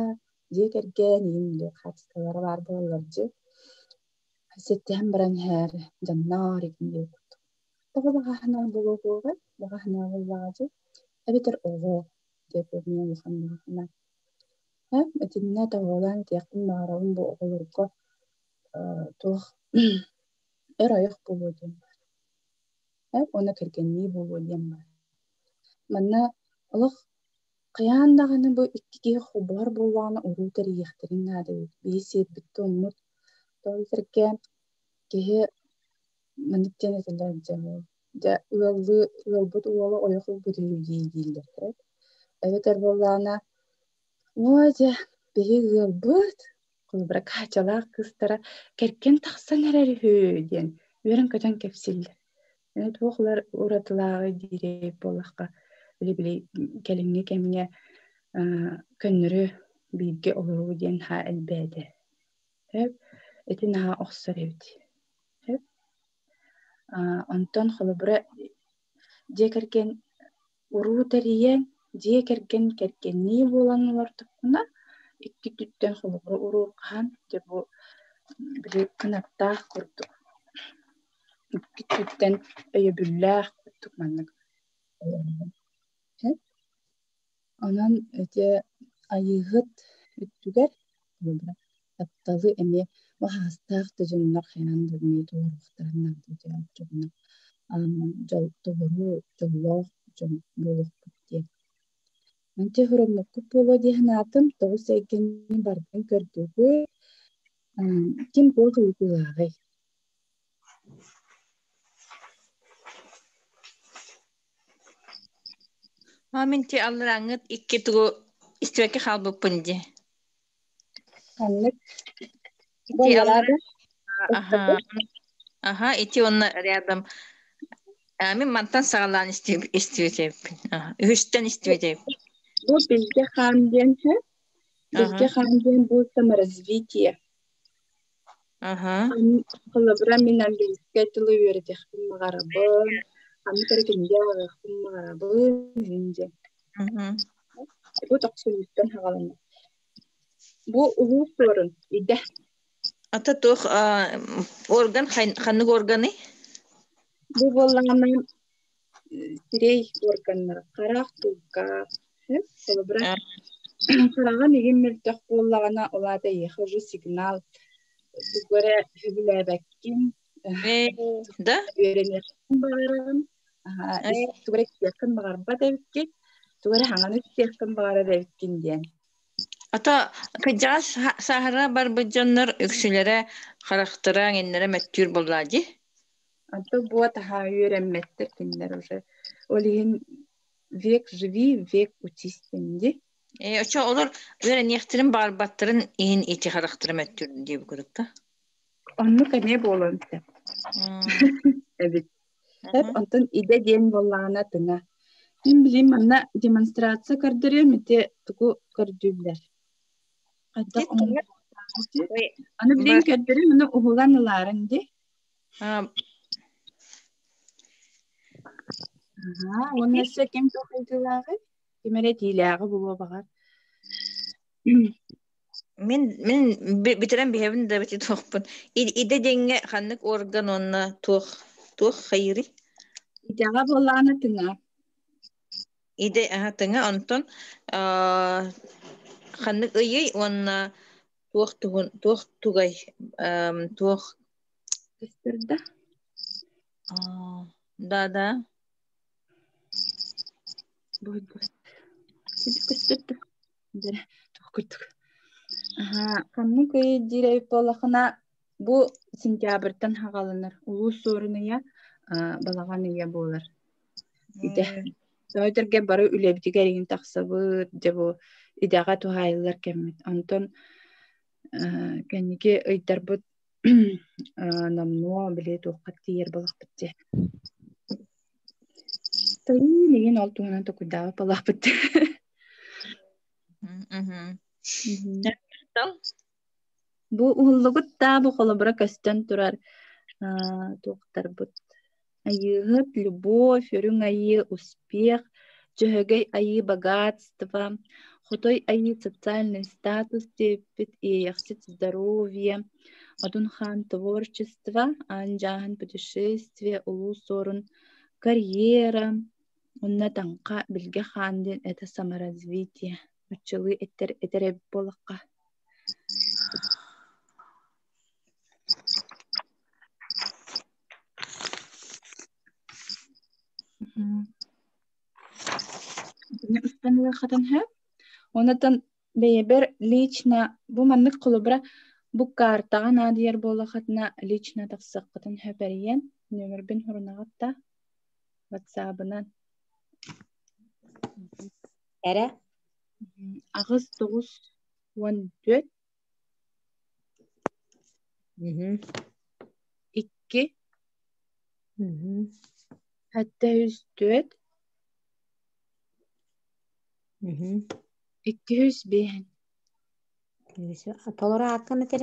дьиэ кэргэн ийэм били хаачыстыбалара баар буолаллар дьи сиэттиһэн баран иһэр дьонноор игин диэбит курдук. Тоҕо баҕаһына буолуоҕуй? Баҕаһына буоллаҕа дьи. Эбэтэр оҕо диэт эмиэ улахан баҕаһына. Итиннэ тоҕолоон этиэхпин баҕарабын бу оҕолорго туох эр ойох буолуо диэн баар. Уонна кэргэннии буолуо диэн баар. Манна олох хайаан даҕаны бу икки киһи холбоһор буоллаҕына уруу тэрийиэхтэрин наада эбит. Биһи сиэрбит-туоммут. Тоҕо диэтэргэ киһи маннык диэн этэллэр дьэ дьэ ыаллыы ыалбыт уола ойох ылбыт үһү дии дииллэр эбит. Эбэтэр буоллаҕына уо дьэ биһи ыалбыт холобура Катялаах кыыстара кэргэн тахсан эрэр үһү диэн үөрэн-көтөн кэпсииллэр. Туох уратылааҕый диир буоллахха, били-били кэлиҥҥи кэмҥэ көннөрү бииргэ олоруу диэн наһаа элбээтэ. Сөп. Ити наһаа охсор эбит. Сөп. Онтон холобура дьиэ кэргэн уруу тэрийэн, дьиэ кэргэн кэргэннии буолан олордоххуна, икки өттүттэн холобура уруурҕаһан, дьэ бу били кынаттаах курдук икки өттүттэн өйөбүллээх курдук маннык Онон ити Айыыһыт өттүгэр тапталы эмиэ баһаастаах да дьоннор хайаан да эмиэ толоруохтарын наада дьоҥҥо дьол толору дьоллоох дьон буолуохпут диэн. Антиох уһураммыккыт буолуо дии санаатым, тоҕус эйгэни барытын көрдүгүт. Ким туох ыйытыылааҕый? Мин ти алларааҥҥыт икки тугу истибэккэ хаалбыппын дии. Ханнык? Ити аллара аха аха ити онно рядом мин мантан саҕалаан истибитим. Үһүстэн истибитим. Бу Билгэ хаан диэн Билгэ хаан диэн бу саморазвитие. Холобура, мин английскай тылы үөрэтиэхпин баҕарабын, ханнык эрэ кинигэ ааҕыахпын баҕарабын иһин диэн. Бу тохсунньуттан саҕаланар. Бу улуус суорун идэ. Ата туох орган ханнык органый? Бу буоллаҕына сирэй органнара харах, тулгаах, холобура, хараҕа мигин мөлтөх буоллаҕына, ол аата эйиэхэ уже сигнал тугу эрэ сөбүлээбэккин, да? үөрэниэххин баҕараҕын, тугу эрэ истиэххин баҕарбат эбиккин, тугу эрэ саҥаны истиэххин баҕарар эбиккин диэн. Ата кырдьаҕас сааһыра барбыт дьоннор үксүлэрэ харахтара эҥиннэрэ мөттүүр буоллаа дии. Онтон буо таһаа үөрэммэттэр кинилэр уже. Ол иһин век живи, век учись дии. Э, очо олор үөрэниэхтэрин баҕарбаттарын иһин ити харахтара мөттүүр диэбит курдук да? Оннук эмиэ буолуон сөп. Эбит. Сөп, онтон идэ диэн буоллаҕына тыҥа. Мин билим манна демонстрация көрдөрүөм ити тугу көрдүүллэр. Хайдах Аны билин көрдөрүм, аны уһулан ылаарын дии. Уонна өссө ким туох ыйытыылааҕый? Ким эрэ этиилээҕи булуо баҕар. Мин мин бүтэрэн биһэбин да бити туохпун. Идэ диэҥҥэ ханнык орган уонна туох туох хайыырый? Идэҕэ буоллаҕына тыҥа. Идэ аһа тыҥа онтон аа, ханнык ыйый уонна туох тугун туох тугай туох Көстөр да? Аа, да да Сити көстөр да? Дэрэ, туох курдук. Аһаа, ханнык ый диир эбит буоллаххына, бу сентябрьтан хаҕаланар. Улуус суорун ыйа, балаҕан ыйа буолар. Идэ. Тоҕо бары үлэбитигэр иҥин тахсабыт, дьэ бу идэҕэ туһаайыллар кэммит. Онтон кэнники ыйдарбыт номнуо били туохха тиийэр буолахпыт дии. Тойон игин ол туһунан токуйдаабыт буолахпыт дии. Бу уһуллугут даа бу холобура көстөн турар туохтарбыт Айыыһыт, любовь, үрүҥ айыы, успех, дьөһөгөй айыы, богатство, хотой айыы, социальный статус диэбиппит, иэйэхсит, здоровье, Одун хаан творчество, аан дьааһын путешествие, улуу суорун карьера, уонна таҥха, билгэ хаан диэн это саморазвитие. Нуччалыы этэр этэр эбит буоллахха. Устан сөп. Онотон бэйэбэр лично бу маннык холобура бу картаҕа наадыйар буоллаххытына лично тахсыаххытын сөп эрийэн нүөмэрбин сурунаҕыт да ватсабынан Эрэ? 8 9 14 2 704 205. Толору ааккын этэр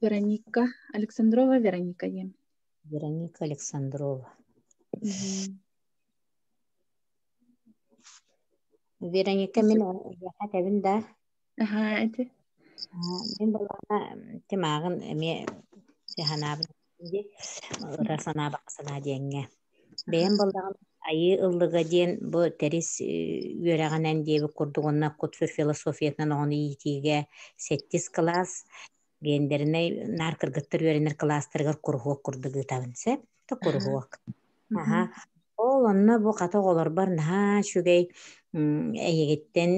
Вероника Александрова Вероника диэн. Вероника Александрова. Вероника мин эйиэхэ этэбин да. Аһаа, ити. Мин балаҕана тимааҕын эмиэ санаабын дии ыра санаа баҕа санаа диэҥҥэ. Бэйэм балаҕан айыы ыллыга диэн бу тэрис үөрэҕинэн диэбит курдук уонна кут-сүр философиятынан оҕону иитиигэ сэттис кылаас гендернэй наар кыргыттар үөрэнэр кылаастарыгар куруһуок курдук ыытабын сөп то куруһуок. Аһа. Ол онно бу хата оҕолорбор наһаа үчүгэй эйигиттэн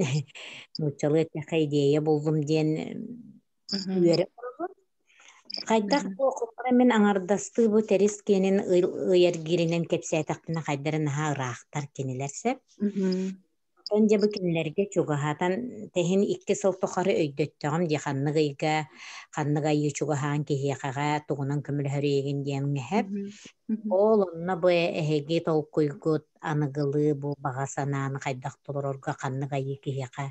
нууччалыы эттэххэ идея буллум диэн үөрэ олоробун. Хайдах бу оҕолоро мин аҥардастыы бу тэрис киэнин ыйар гииринэн кэпсээтэхпинэ хайдары наһаа ыраахтар кинилэр сөп. Оттон дьэ бу кинилэргэ чугаһатан тэһин 2 сыл тухары өйдөттөҕүм дии ханнык ыйга ханнык айыы чугаһаан киһиэхэҕэ тугунан көмөлөһөр эйигин диэн ҥэһэп. Ол онно бу эһиги толкуйгут аныгылыы бу баҕа санааны хайдах толорорго ханнык айыы киһиэхэ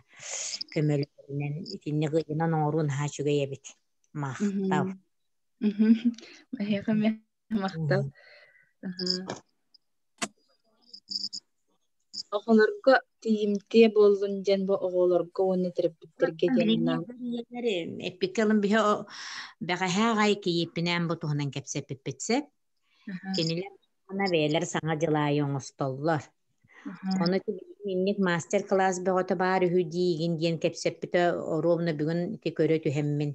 көмөлөһөрүнэн итинник ыйынан оҥоруу наһаа үчүгэй эбит. Махтал. Эһиэхэ эмиэ махтал. Оҕолорго тиийимтиэ буоллун диэн бу оҕолорго уонна төрөппүттэргэ диэн анаан Эппиккэ ылын биһи бэҕэһээ аҕай кийииппинээн бу туһунан кэпсэппиппит сөп. Кинилэр ана бэйэлэр саҥа дьыл аайы оҥостоллор. Ону инник мастер-класс бөҕөтө баар үһү диигин диэн кэпсэппитэ оруобуна бүгүн ити көрө түһэммин.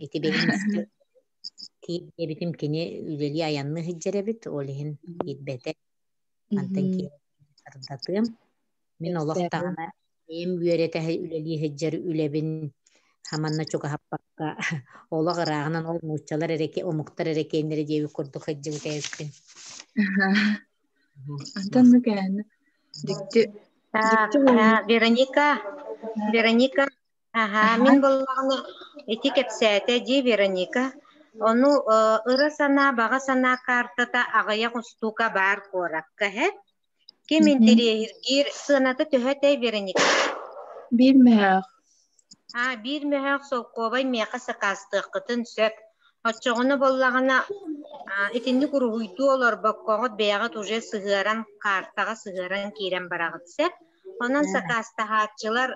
Ити бэйэм диэбитим кини үлэлии айанныы сылдьар эбит, ол иһин киирбэтэ. Мантан киирэн сырдатыам. Мин олох даҕаны бэйэм үөрэтэ үлэлии сылдьар үлэбин хаманна чугаһаппакка олох ырааҕынан ол нууччалар эрэ омуктар эрэ киэннэрэ диэбит курдук сылдьыбыт эбиппин. Антон кээн дьикти Так, Вероника, Вероника, аһаа, мин буоллаҕына ити кэпсээтэ дии Вероника. Ону ыра санаа, баҕа санаа картата аҕыйах устуука баар куоракка һэ. Ким интэриэһиргиир сыаната төһө этэй Вероника? Биир мөһөөх. Аа, биир мөһөөх солкуобай миэхэ сакаастыаххытын сөп. Оччоҕуна буоллаҕына итинник уруһуйдуу олорбоккоҕут бэйэҕит уже сыһыаран, картаҕа сыһыаран киирэн бараҕыт сөп. Онон сакаастаһааччылар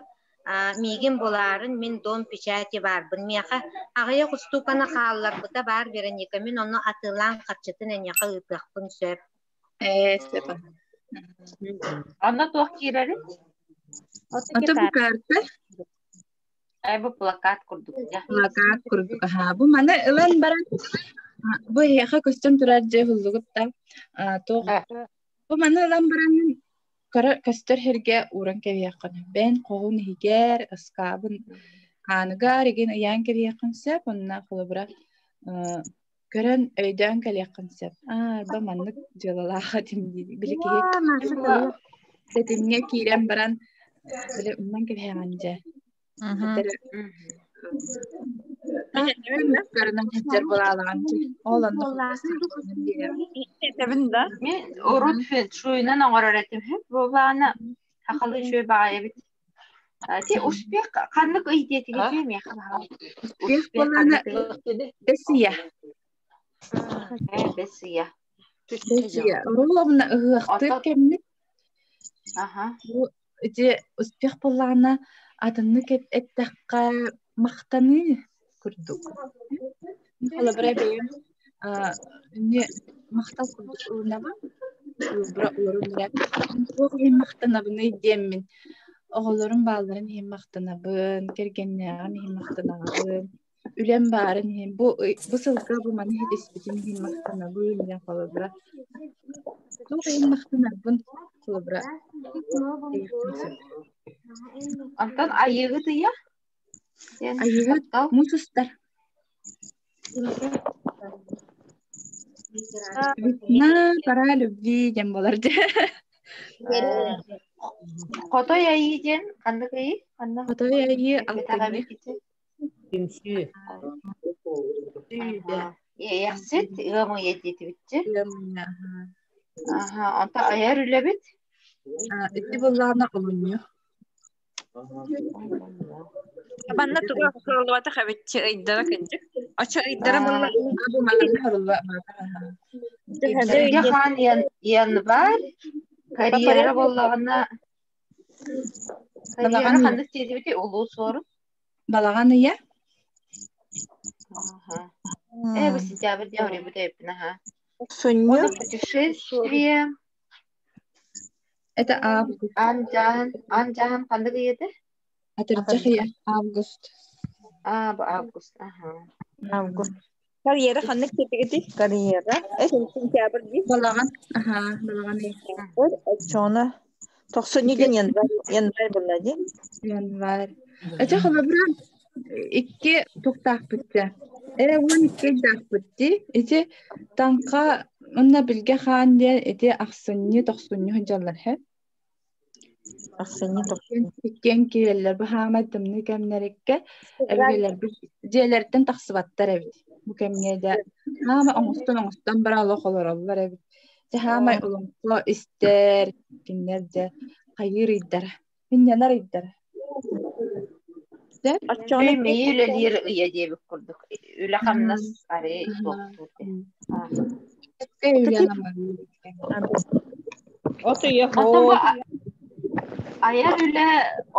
Миигин булаарын мин дом печати баарбын. Миэхэ аҕыйах устууканы хаалларбыта баар Вероника, мин ону атыылаан харчытын эйиэхэ ыытыахпын сөп. Ээ, сөп. Онно туох киирэрий? Ото бу карта. Э, бу плакат курдук дьэ. Плакат курдук. Аха, бу маны ылан баран бу эһиэхэ көстөн турар дьэ уһуллугут да туох бу маны ылан баран көстөр сиргэ ууран кэбиһиэххин. Бэйэн хоһун иһигэр, ыскаабын ааныгар игин ыйаан кэбиһиэххин сөп. Онно холобура көрөн өйдөөн кэлиэххин сөп. Аа, арба маннык дьыалалаах этим дии. Били киһи сэтинньэ киирэн баран били умнан кэбиһэҕин дьэ. Көрүнэн сылдьар буолаалаҕын ол онно Этэбин да. Мин урут фэншуйунан оҥорор этим. Буоллаҕына сахалыы үчүгэй баҕайы эбит. Ти успех ханнык ый диэтигит миэхэ Успех буоллаҕына бэс ыйа. Э, бэс ыйа. Бэс ыйа. Ровно ыһыахтыыр кэммит. Аха. Ити успех буоллаҕына атыннык эттэххэ махтаныы курдук. Холобура бэйэм эмиэ махтал курдук ылынабын. Холобура олорон эрэ туох иһин махтанабыный диэммин оҕолорум баалларын иһин махтанабын, кэргэннээҕим иһин махтанабын, үлэм баарын иһин бу бу сылга бу маны ситиспитим иһин махтанабын диэн холобура туох иһин махтанарбын холобура диэхпин сөп. Онтон айыыгыт ыйа? Диэн Айыыгыт таптал. муус устар. Весна, пора любви диэн буолар дьэ. Хотой айыы диэн ханнык ыйы? Ханна? Хотой айыы алтынньы. Түмсүү. Иэйэхсит ыам ыйа диэтибитчи. Ыам ыйа, аха. Аха, онто айар үлэбит? Ити буоллаҕына олунньу. Манна туга суруллубатах эбитчи ыйдара кырдьык. Очо ыйдара буолла. Бу манна суруллубатах. Сэргэ хаан январь, карьера буоллаҕына карьера ханнык диэтибитий улуу суорун? Балаҕан ыйа. Аха. Э, бу сентябрь диэн уруйбут эбиппин, аха. Сунньу. Путешествие. Это август. Ан-дьаһан, ан-дьаһан ханнык ыйа этэ? Атырдьах ыйа, август. А, бу август, аха. Август. Карьера ханнык диэтигитий? Карьера. Э, сентябрь дии. Балаҕан, аха, балаҕан ыйа. Оччоҕуна тохсунньу диэн январь, январь буолла дии. Январь. Эчэ холобура икки туохтаахпыт дии. Э, 12 ыйдаахпыт дии. Ити таҥха уонна Билгэ Хаан диэн ити ахсынньы, тохсунньу сылдьаллар һэ. Ахсынньы, тохсунньу. Иккиэн киирэллэр. Бу хаамай тымныы кэмнэриккэ өбүгэлэрбит дьиэлэриттэн тахсыбаттар эбит. Бу кэмҥэ дьэ хаамай оҥостон-оҥостон баран олох олороллор эбит. Дьэ хаамай олоҥхо истэр, кинилэр дьэ хайыыр ыйдара, сынньанар ыйдара. Дьэ Оччоҕуна Мэйии үлэлиир ыйа диэбит курдук. Үлэ-хамнас арый туохтуур диэн. От ыйа Онтон бу айар үлэ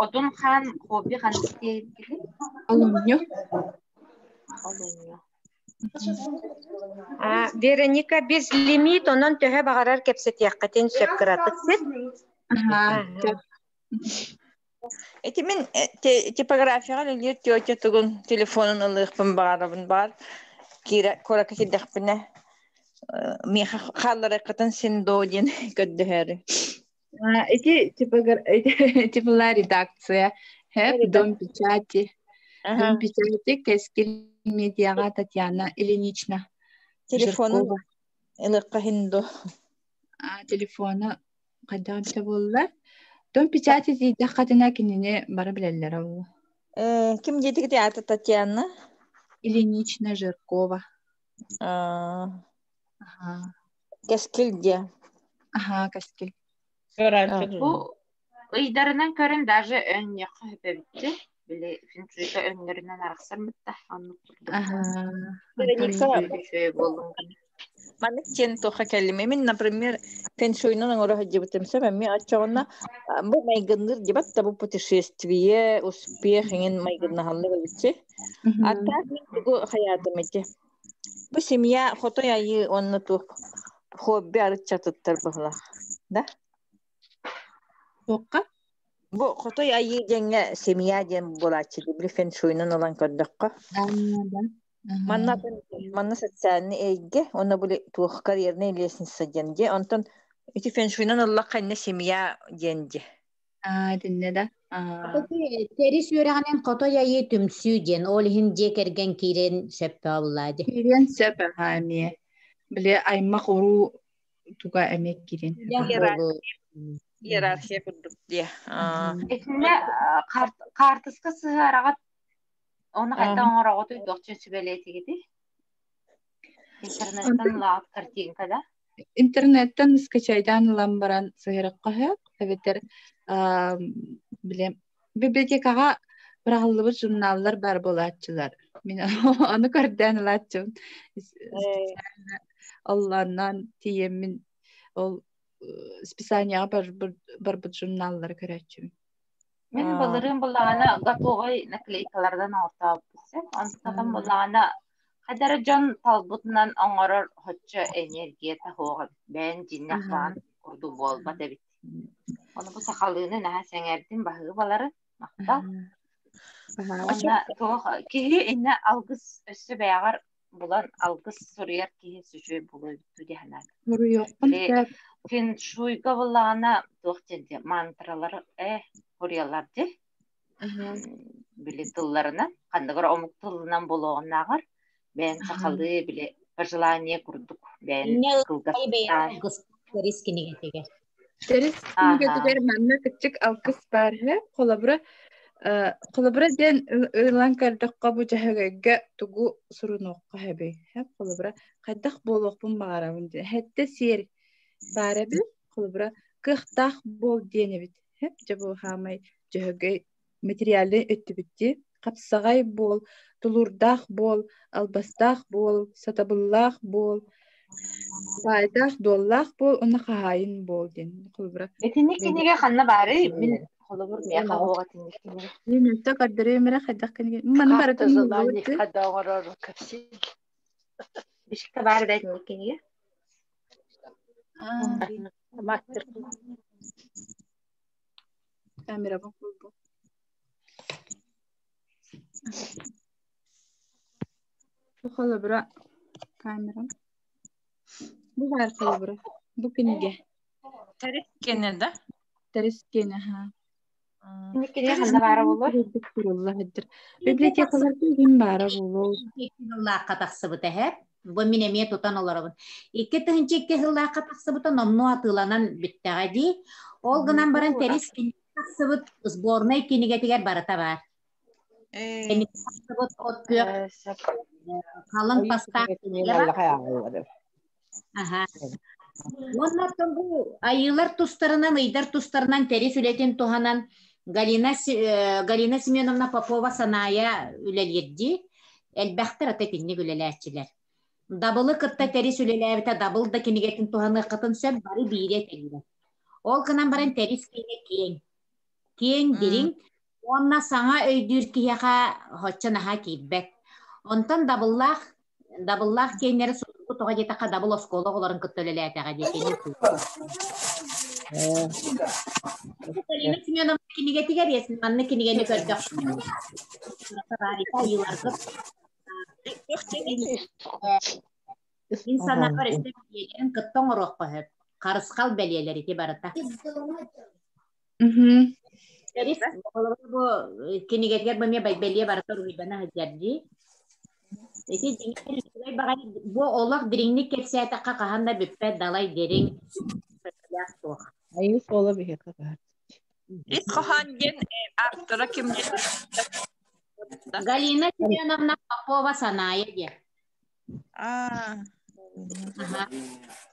Одун хаан хобби ханнык диэбиккитий? Олунньу. Олунньу. Вероника, без лимит, онон төһө баҕарар кэпсэтиэххитин сөп кыратык сир. Аха, сөп. Ити мин типографияҕа үлэлиир тетя тугун телефонун ылыахпын баҕарабын баар киирэ куоракка киирдэхпинэ миэхэ хаалларыаххытын син доо диэн көрдөһөөрү. Ити ити была редакция Хэп Дом печати. Дом печати Кэскил медиаҕа Татьяна Ильинична Телефонун Жиркова. ылыахха иһин дуо? Телефона хайдах эбитэ буолла? Дом печати тиийдэххитинэ кинини бары билэллэрэ буолуо. Ким диэтигит аата Татьяна? Ильинична Жиркова. Кэскил диэ. Аха, Кэскил. Бу ыйдарынан көрөн даже өҥнүөххэ сөп эбит Били фэншуйга өҥнөрүнэн арахсар да оннук курдук. Аха. Вероника Үчүгэй буоллун. Маннык диэн туохха кэллим. Мин, например, фэншуйнан оҥоро сылдьыбытым сөп. Эмиэ оччоҕуна бу майгынныыр дебат да бу путешествие, успех иҥин майгыннаһаллар эбитчи. А так мин тугу хайаатым ити. Бу семья хотой айыы уонна туох хобби арыччатыттар быһылах. Да? Туохха? Бу хотой айыы диэҥҥэ семья диэн буолааччы дии, били фэншуйнан ылан көрдөххө. Да. Манна манна социальный эйгэ, онно били туох карьерная лестница диэн дии. Онтон ити фэншуйнан ыллахха иннэ семья диэн дии. Аа, итиннэ да. Тэрис үөрэҕинэн хотой айыы түмсүү диэн, ол иһин дьиэ кэргэн киирэн сөп буолла дии. Киириэн сөп аhaa эмиэ. Били аймах уруу туга эмиэ киирэн. Иерархия курдук дии. Итиннэ хаартыска сыһыараҕыт Оны хайдах оҥороҕутуй туохчун сүбэлиэтигитий? Интернеттэн ылаҕыт картинка да? Интернеттэн скачайдаан ылан баран сыһыарахха сөп эбэтэр били библиотекаҕа быраҕыллыбыт журналлар баар буолааччылар. Мин ону көрдөөн ылааччыбын. Специально оллоонноон тиийэммин ол списанияҕа барбыт журналлары көрөөччүбүн. Мин былырыын буллаҕына готовай наклейкалардан оҥортообуппут сөп. Онтон буллаҕына хайдары дьон талбытынан оҥорор оччо энергията суох эбит. Бэйэн дьиҥнээх баҕан курдук буолбат эбит. Ону бу сахалыыны наһаа сэҥээрдим баһыыбалары. Махтал. Уонна туох киһи иннэ алгыс өссө бэйэҕэр булан алгыс суруйар киһи сүчүөй буолуо эбит дуу дии санаатым. Суруйуохпун сөп. Фэншуйга буллаҕына туох диэн дии мантралары суруйаллар дии. Били тылларынан ханнык эрэ омук тылынан буолуоҕунааҕар бэйэн сахалыы били пожелание курдук бэйэн кылгас Тэрис кинигэтигэр. Тэрис кинигэтигэр манна кыччык алгыс баар үһү. Холобура, холобура диэн ылан көрдөххө бу дьөһөгөйгө тугу сурунуохха сөбүй? Холобура, хайдах буолуохпун баҕарабын диэн. Сэттэ сиэр баар эбит. Холобура, кыахтаах буол диэн эбит. Дьэ бу хаамай дьөһөгөй материальнай өттүбүт дии. Хапсаҕай буол, тулуурдаах буол, албастаах буол, сатабыллаах буол, баайдаах-дуоллаах буол уонна хаһаайын буол диэн. Холобура, Итинник кинигэ ханна баарый? Мин холобур миэхэ суох итинник кинигэ. Мин өттө көрдөрүөм эрэ хайдах кинигэ. Маны барытын желание хайда оҥорору кэпсиир. Бишкекте баар да итинник кинигэ? Мастер. Камерабын холбуу. Бу холобура камера. Бу баар холобура. Бу кинигэ. Тэрис киэнэ да? Тэрис киэнэ ха. Итинник кинигэ ханна баара буолуой? Курулла сылдьар. Библиотекаларга игин баара буолуо. Сыллаахха тахсыбыта эһэ. Бу мин эмиэ тутан олоробун. 2002 сыллаахха тахсыбыта номнуо атыыланан бүттэҕэ дии. Ол гынан баран Тэрис тахсыбыт сборнай кинигэтигэр барыта баар. Тахсыбыт от күөх халыҥ тастаах кинигэ бар. Аха. Уонна оттон бу айыылар тустарынан, ыйдар тустарынан тэрис үлэтин туһанан Галина, Галина Семеновна Попова Санаайа үлэлиирдии. Элбэхтэр ата итинник үлэлээччилэр. Дабылы кытта тэрис үлэлээбитэ дабыл да кинигэтин туһаныаххытын сөп, бары биири этэллэр. Ол гынан баран тэрис киэнэ киэҥ. Киэҥ, дириҥ уонна саҥа өйдүүр киһиэхэ оччо наһаа киирбэт. Онтон дабыллаах дабыллаах киэннэри судургу тоҕо диэтэххэ дабыл оскуола оҕолорун кытта үлэлээтэҕэ дии кини Галина Семеновна кинигэтигэр маннык кинигэни көрдөх Мин санаабар өссө бэлиэлэрин кытта оҥоруохха сөп. Харысхал бэлиэлэр ити барыта. Тэрис бу кинигэтигэр бу эмиэ бэлиэ барыта уруһуйдана сылдьар дии. Ити дьиҥэр үчүгэй баҕайы бу олох дириҥник кэпсээтэххэ хаһан да бүппэт далай дириҥ суох. Айыы суола биһиэхэ баар. Ис хоһоон диэн автора ким диэн? Галина Семеновна Попова Санаайа диэн. Аа.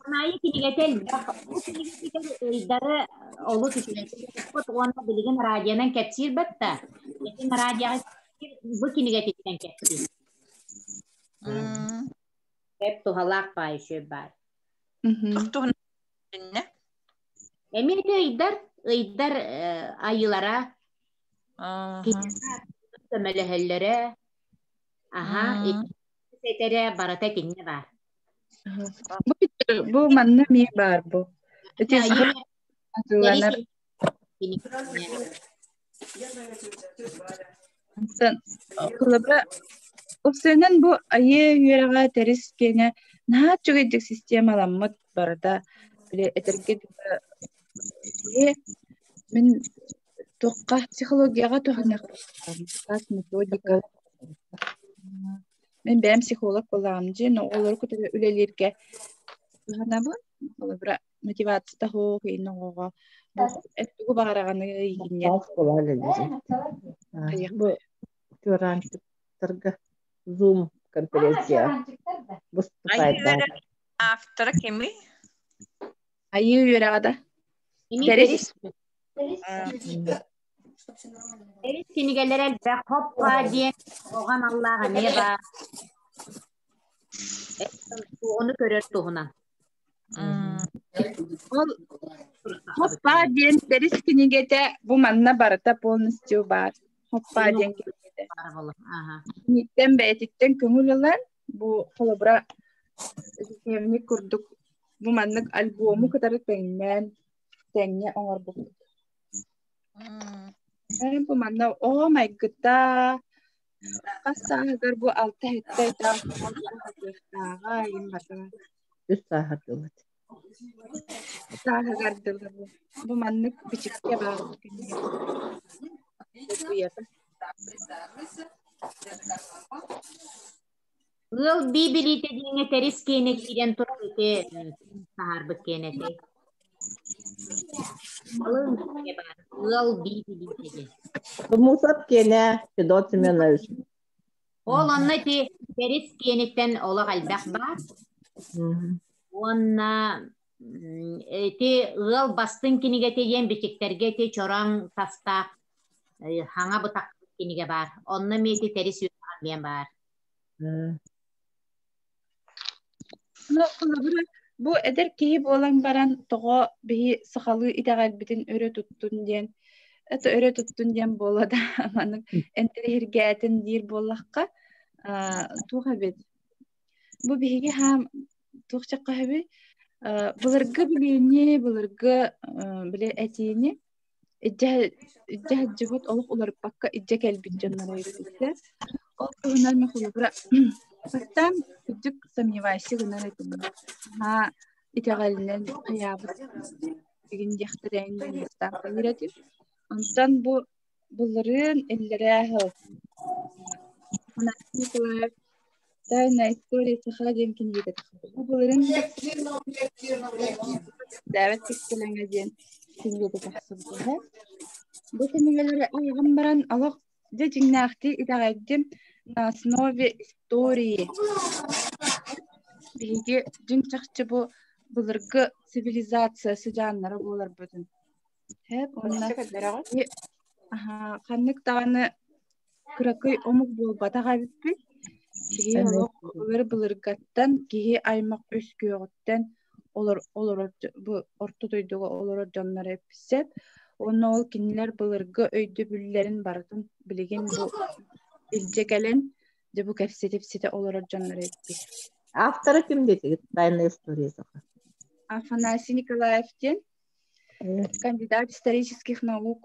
Санаайа кинигэтэ элбэх. Бу кинигэтигэр ыйдары олус үчүгэйдик укпут уонна билигин радионан кэпсиир батта. Итин радиоҕа бу кинигэтиттэн кэпсиир. Сөп туһалаах баай үчүгэй баар. Туох туһунан Эмиэ да ыйдар, ыйдар айылара киһиэхэ көмөлөһөллөрө, аха, этэрэ барыта итиннэ баар. Бу бу манна эмиэ баар бу. Ити атыыланар. Холобура, Упсайынан бу айыы үөрэҕэ тэрис киэнэ наһаа үчүгэйдик системаламмыт барыта били этэргэ дылы киһи мин туохха психологияҕа туһаныахтаах методика мин бэйэм психолог буолаҕым дьиэн оҕолору кытары үлэлииргэ туһанабын холобура мотивацията суох иин оҕоҕо бу тугу баҕараҕыный иинньэн Бу чуораанчыктарга Zoom конференция выступайдаах. Автора кимий? Айыы үөрэҕэ да. Тэрис. Тэрис кинигэлэр элбэх хоппа диэн оҕо аналлаах эмиэ баар. Оҕону көрөр туһунан. Ол Хоппа диэн тэрис кинигэтэ бу манна барыта полностью баар. Хоппа диэн кинигэтэ. Киниттэн бэйэтиттэн көҥүл ылан бу холобура дневник курдук бу маннык альбому кытары тэҥнээн тэҥҥэ оҥорбуппут. Бу манна оҕо майгыта хас сааһыгар бу алта-сэттэ ыйдаах сатыахтааҕа иһин барыта Үс сааһар дылы. Сааһыгар дылы бу. Бу маннык бичиккэ баар кинигэ. Ыал Биибилиитэ диэҥҥэ тэрис киэнэ киирэн турар ити таһаарбыт киэнэ этэй. Алын баар ыал Биибилиитэ диэн. Тумусов киэнэ Федот Семенович. Ол онно ити тэрис киэниттэн олох элбэх баар. Уонна ити ыал бастыҥ кинигэтэ диэн бичиктэргэ ити чороҥ тастаах хаҥа бытах кинигэ баар. Онно эмиэ ити тэрис үөрэҕэ эмиэ баар. Бу эдэр киһи буолан баран тоҕо биһи сахалыы итэҕэлбитин өрө туттун диэн это өрө туттун диэн буолла да маннык интэриэһиргээтин диир буоллахха туох эбит бу биһиги хаам туох чахха эбит былыргы билиини былыргы били этиини илдьэ илдьэ сылдьыбыт олох уларыппакка илдьэ кэлбит дьонноро эбиттэр. Ол туһунан мин холобура бастаан кырдьык сомневайся гынар этим. Наһаа итэҕэлинэн хайаабыт игин диэхтэрэ диэн бастаан саныыр этим. Онтон бу былырыын иллэрээ сыл Афанасий Николаев «Тайная история саха» диэн кинигэтэ тахсыбыта. Бу былырыын Дэвид кистэлэҥэ диэн кинигэтэ тахсыбыта. Бу кинигэлэри ааҕан баран олох дьэ дьиҥнээхтии итэҕэйдим на основе истории. Биһиги дьиҥ чахчы бу былыргы цивилизация сыдьааннара буоларбытын. Һэп уонна ханнык даҕаны кыракый омук буолбатах эбиппит. Киһи олох былыр-былыргаттан киһи аймах үс күөҕүттэн олор олорор бу орто дойдуга олорор дьоннор эпсэп. Уонна ол кинилэр былыргы өйдөбүллэрин барытын билигин бу илдьэ кэлэн дьэ бу кэпсэтип ситэ олорор дьоннор эбиппит. Автора ким диэтигит «Тайная история саха»? Афанасий Николаев диэн кандидат исторических наук.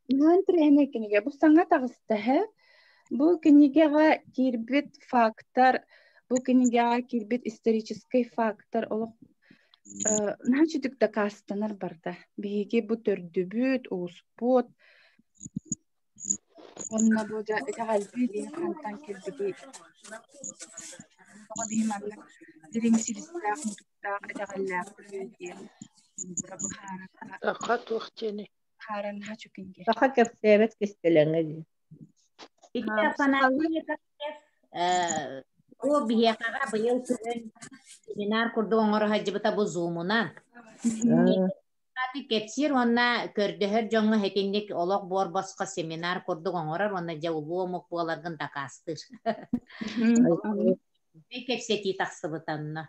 Наһаа интэриэһинэй кинигэ. Бу саҥа таҕыста эһэ. Бу кинигэҕэ киирбит фактор, бу кинигэҕэ киирбит историческай фактор олох наһаа үчүгдүк дакаастанар барда. Биһиги бу төрдүбүт, ууспут уонна бу дьэ итэҕэлбит диэн хантан кэлбитий? Тоҕо биһи маннык дириҥ силистээх, мутуктаах итэҕэллээхпит диэн быһаарар Саха туох диэний? Хааран Хачукинге. Саха кэпсээбэт кистэлэҥэ дии. Ити Афанасий Николаев бу биһиэхэҕэ быйыл күһүн семинар курдук оҥоро сылдьыбыта бу зумунан. Кэпсиир уонна көрдөһөр дьоҥҥо итинник олох буор босхо семинар курдук оҥорор уонна дьэ улуу омук буоларгын дакаастыыр. Кэпсэтии тахсыбыт онно.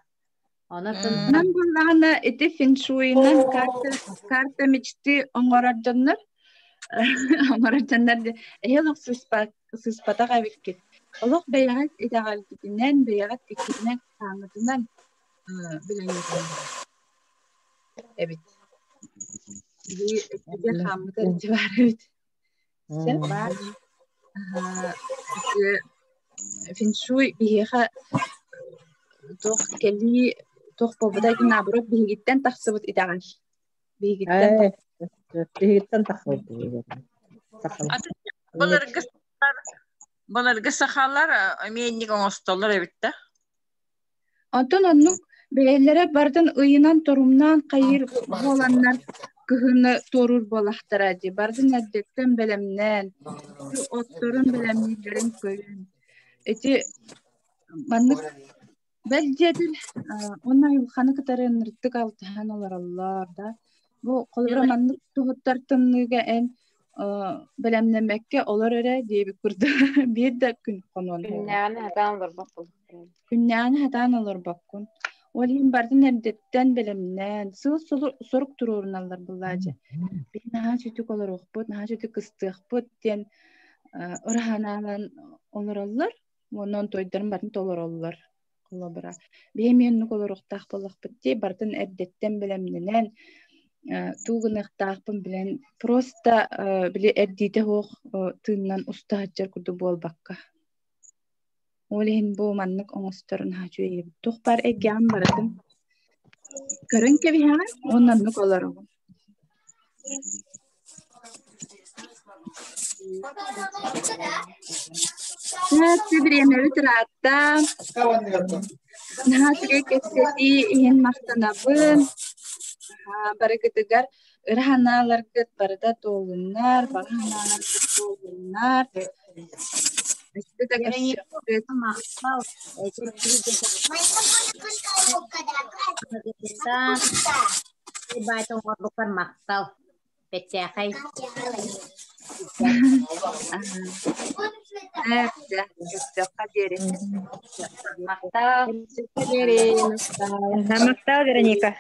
Онон Онон буоллаҕына ити фэншуйунан карта мечты оҥорор дьоннор оҥорор дьоннор эһи олох сыыспатах эбиккит. Олох бэйэҕит итэҕэлгитинэн, бэйэҕит иккитинэн хааҥҥытынан билэн эбит. Биһиги өттүгэр хааммыт эрдэ баар эбит. Сөп. Фэншуй биһиэхэ туох кэлии туох буолбута наоборот биһигиттэн тахсыбыт итэҕэл. Биһигиттэн Биһигиттэн тахсыбыт. Былыргы былыргы сахалар эмиэ инник оҥостоллор эбит да. Онтон оннук бэйэлэрэ барытын ыйынан торумнаан хайыыр буоланнар кыһыны туоруур буоллахтара дии. Барытын эрдэттэн бэлэмнээн, отторун бэлэмнииллэрин көрөн. Ити маннык бэл диэтэр уонна айылҕаны кытары ынырыктык алтыһан олороллор да. Бу холобура маннык туһуттар тымныыга эн бэлэмнэммэккэ олор эрэ диэбит курдук биир да күн хонуон Күннээҕини сатаан олорбот буолуохтара. Күннээҕини сатаан олорбоккун. Ол иһин барытын эрдэттэн бэлэмнээн, сыл сорук туруоруналлар буллаачы. Биһи наһаа сүтүк олоруохпут, наһаа сүтүк кыстыахпыт диэн ыраһанаалан олороллор. Уонна онтуойдарын барытын толороллор. Холобура, биһи эмиэ оннук олоруохтаах буоллахпыт дии, барытын эрдэттэн бэлэмнэнэн, туу гыныахтаахпын билэн, просто били эрдиитэ суох тыынынан уста сылдьар курдук буолбакка. Ол иһин бу маннык оҥостор наһаа үчүгэй эбит. Туох баар эйгэҕин барытын көрөн кэбиһэҕин уонна оннук олороҕун. Наһаа бириэмэбит ыраатта. Наһаа үчүгэй кэпсэтии иһин махтанабын. Барыгытыгар ыра санааларгыт барыта туолуннар, баҕа санааларгыт туолуннар. Өссө да көрсүөхпүт. Махтал. Баайта оҥорбуккар махтал. Бэттээхэй. Көрсүөххэ диэри. Махтал. Махтал, Вероника.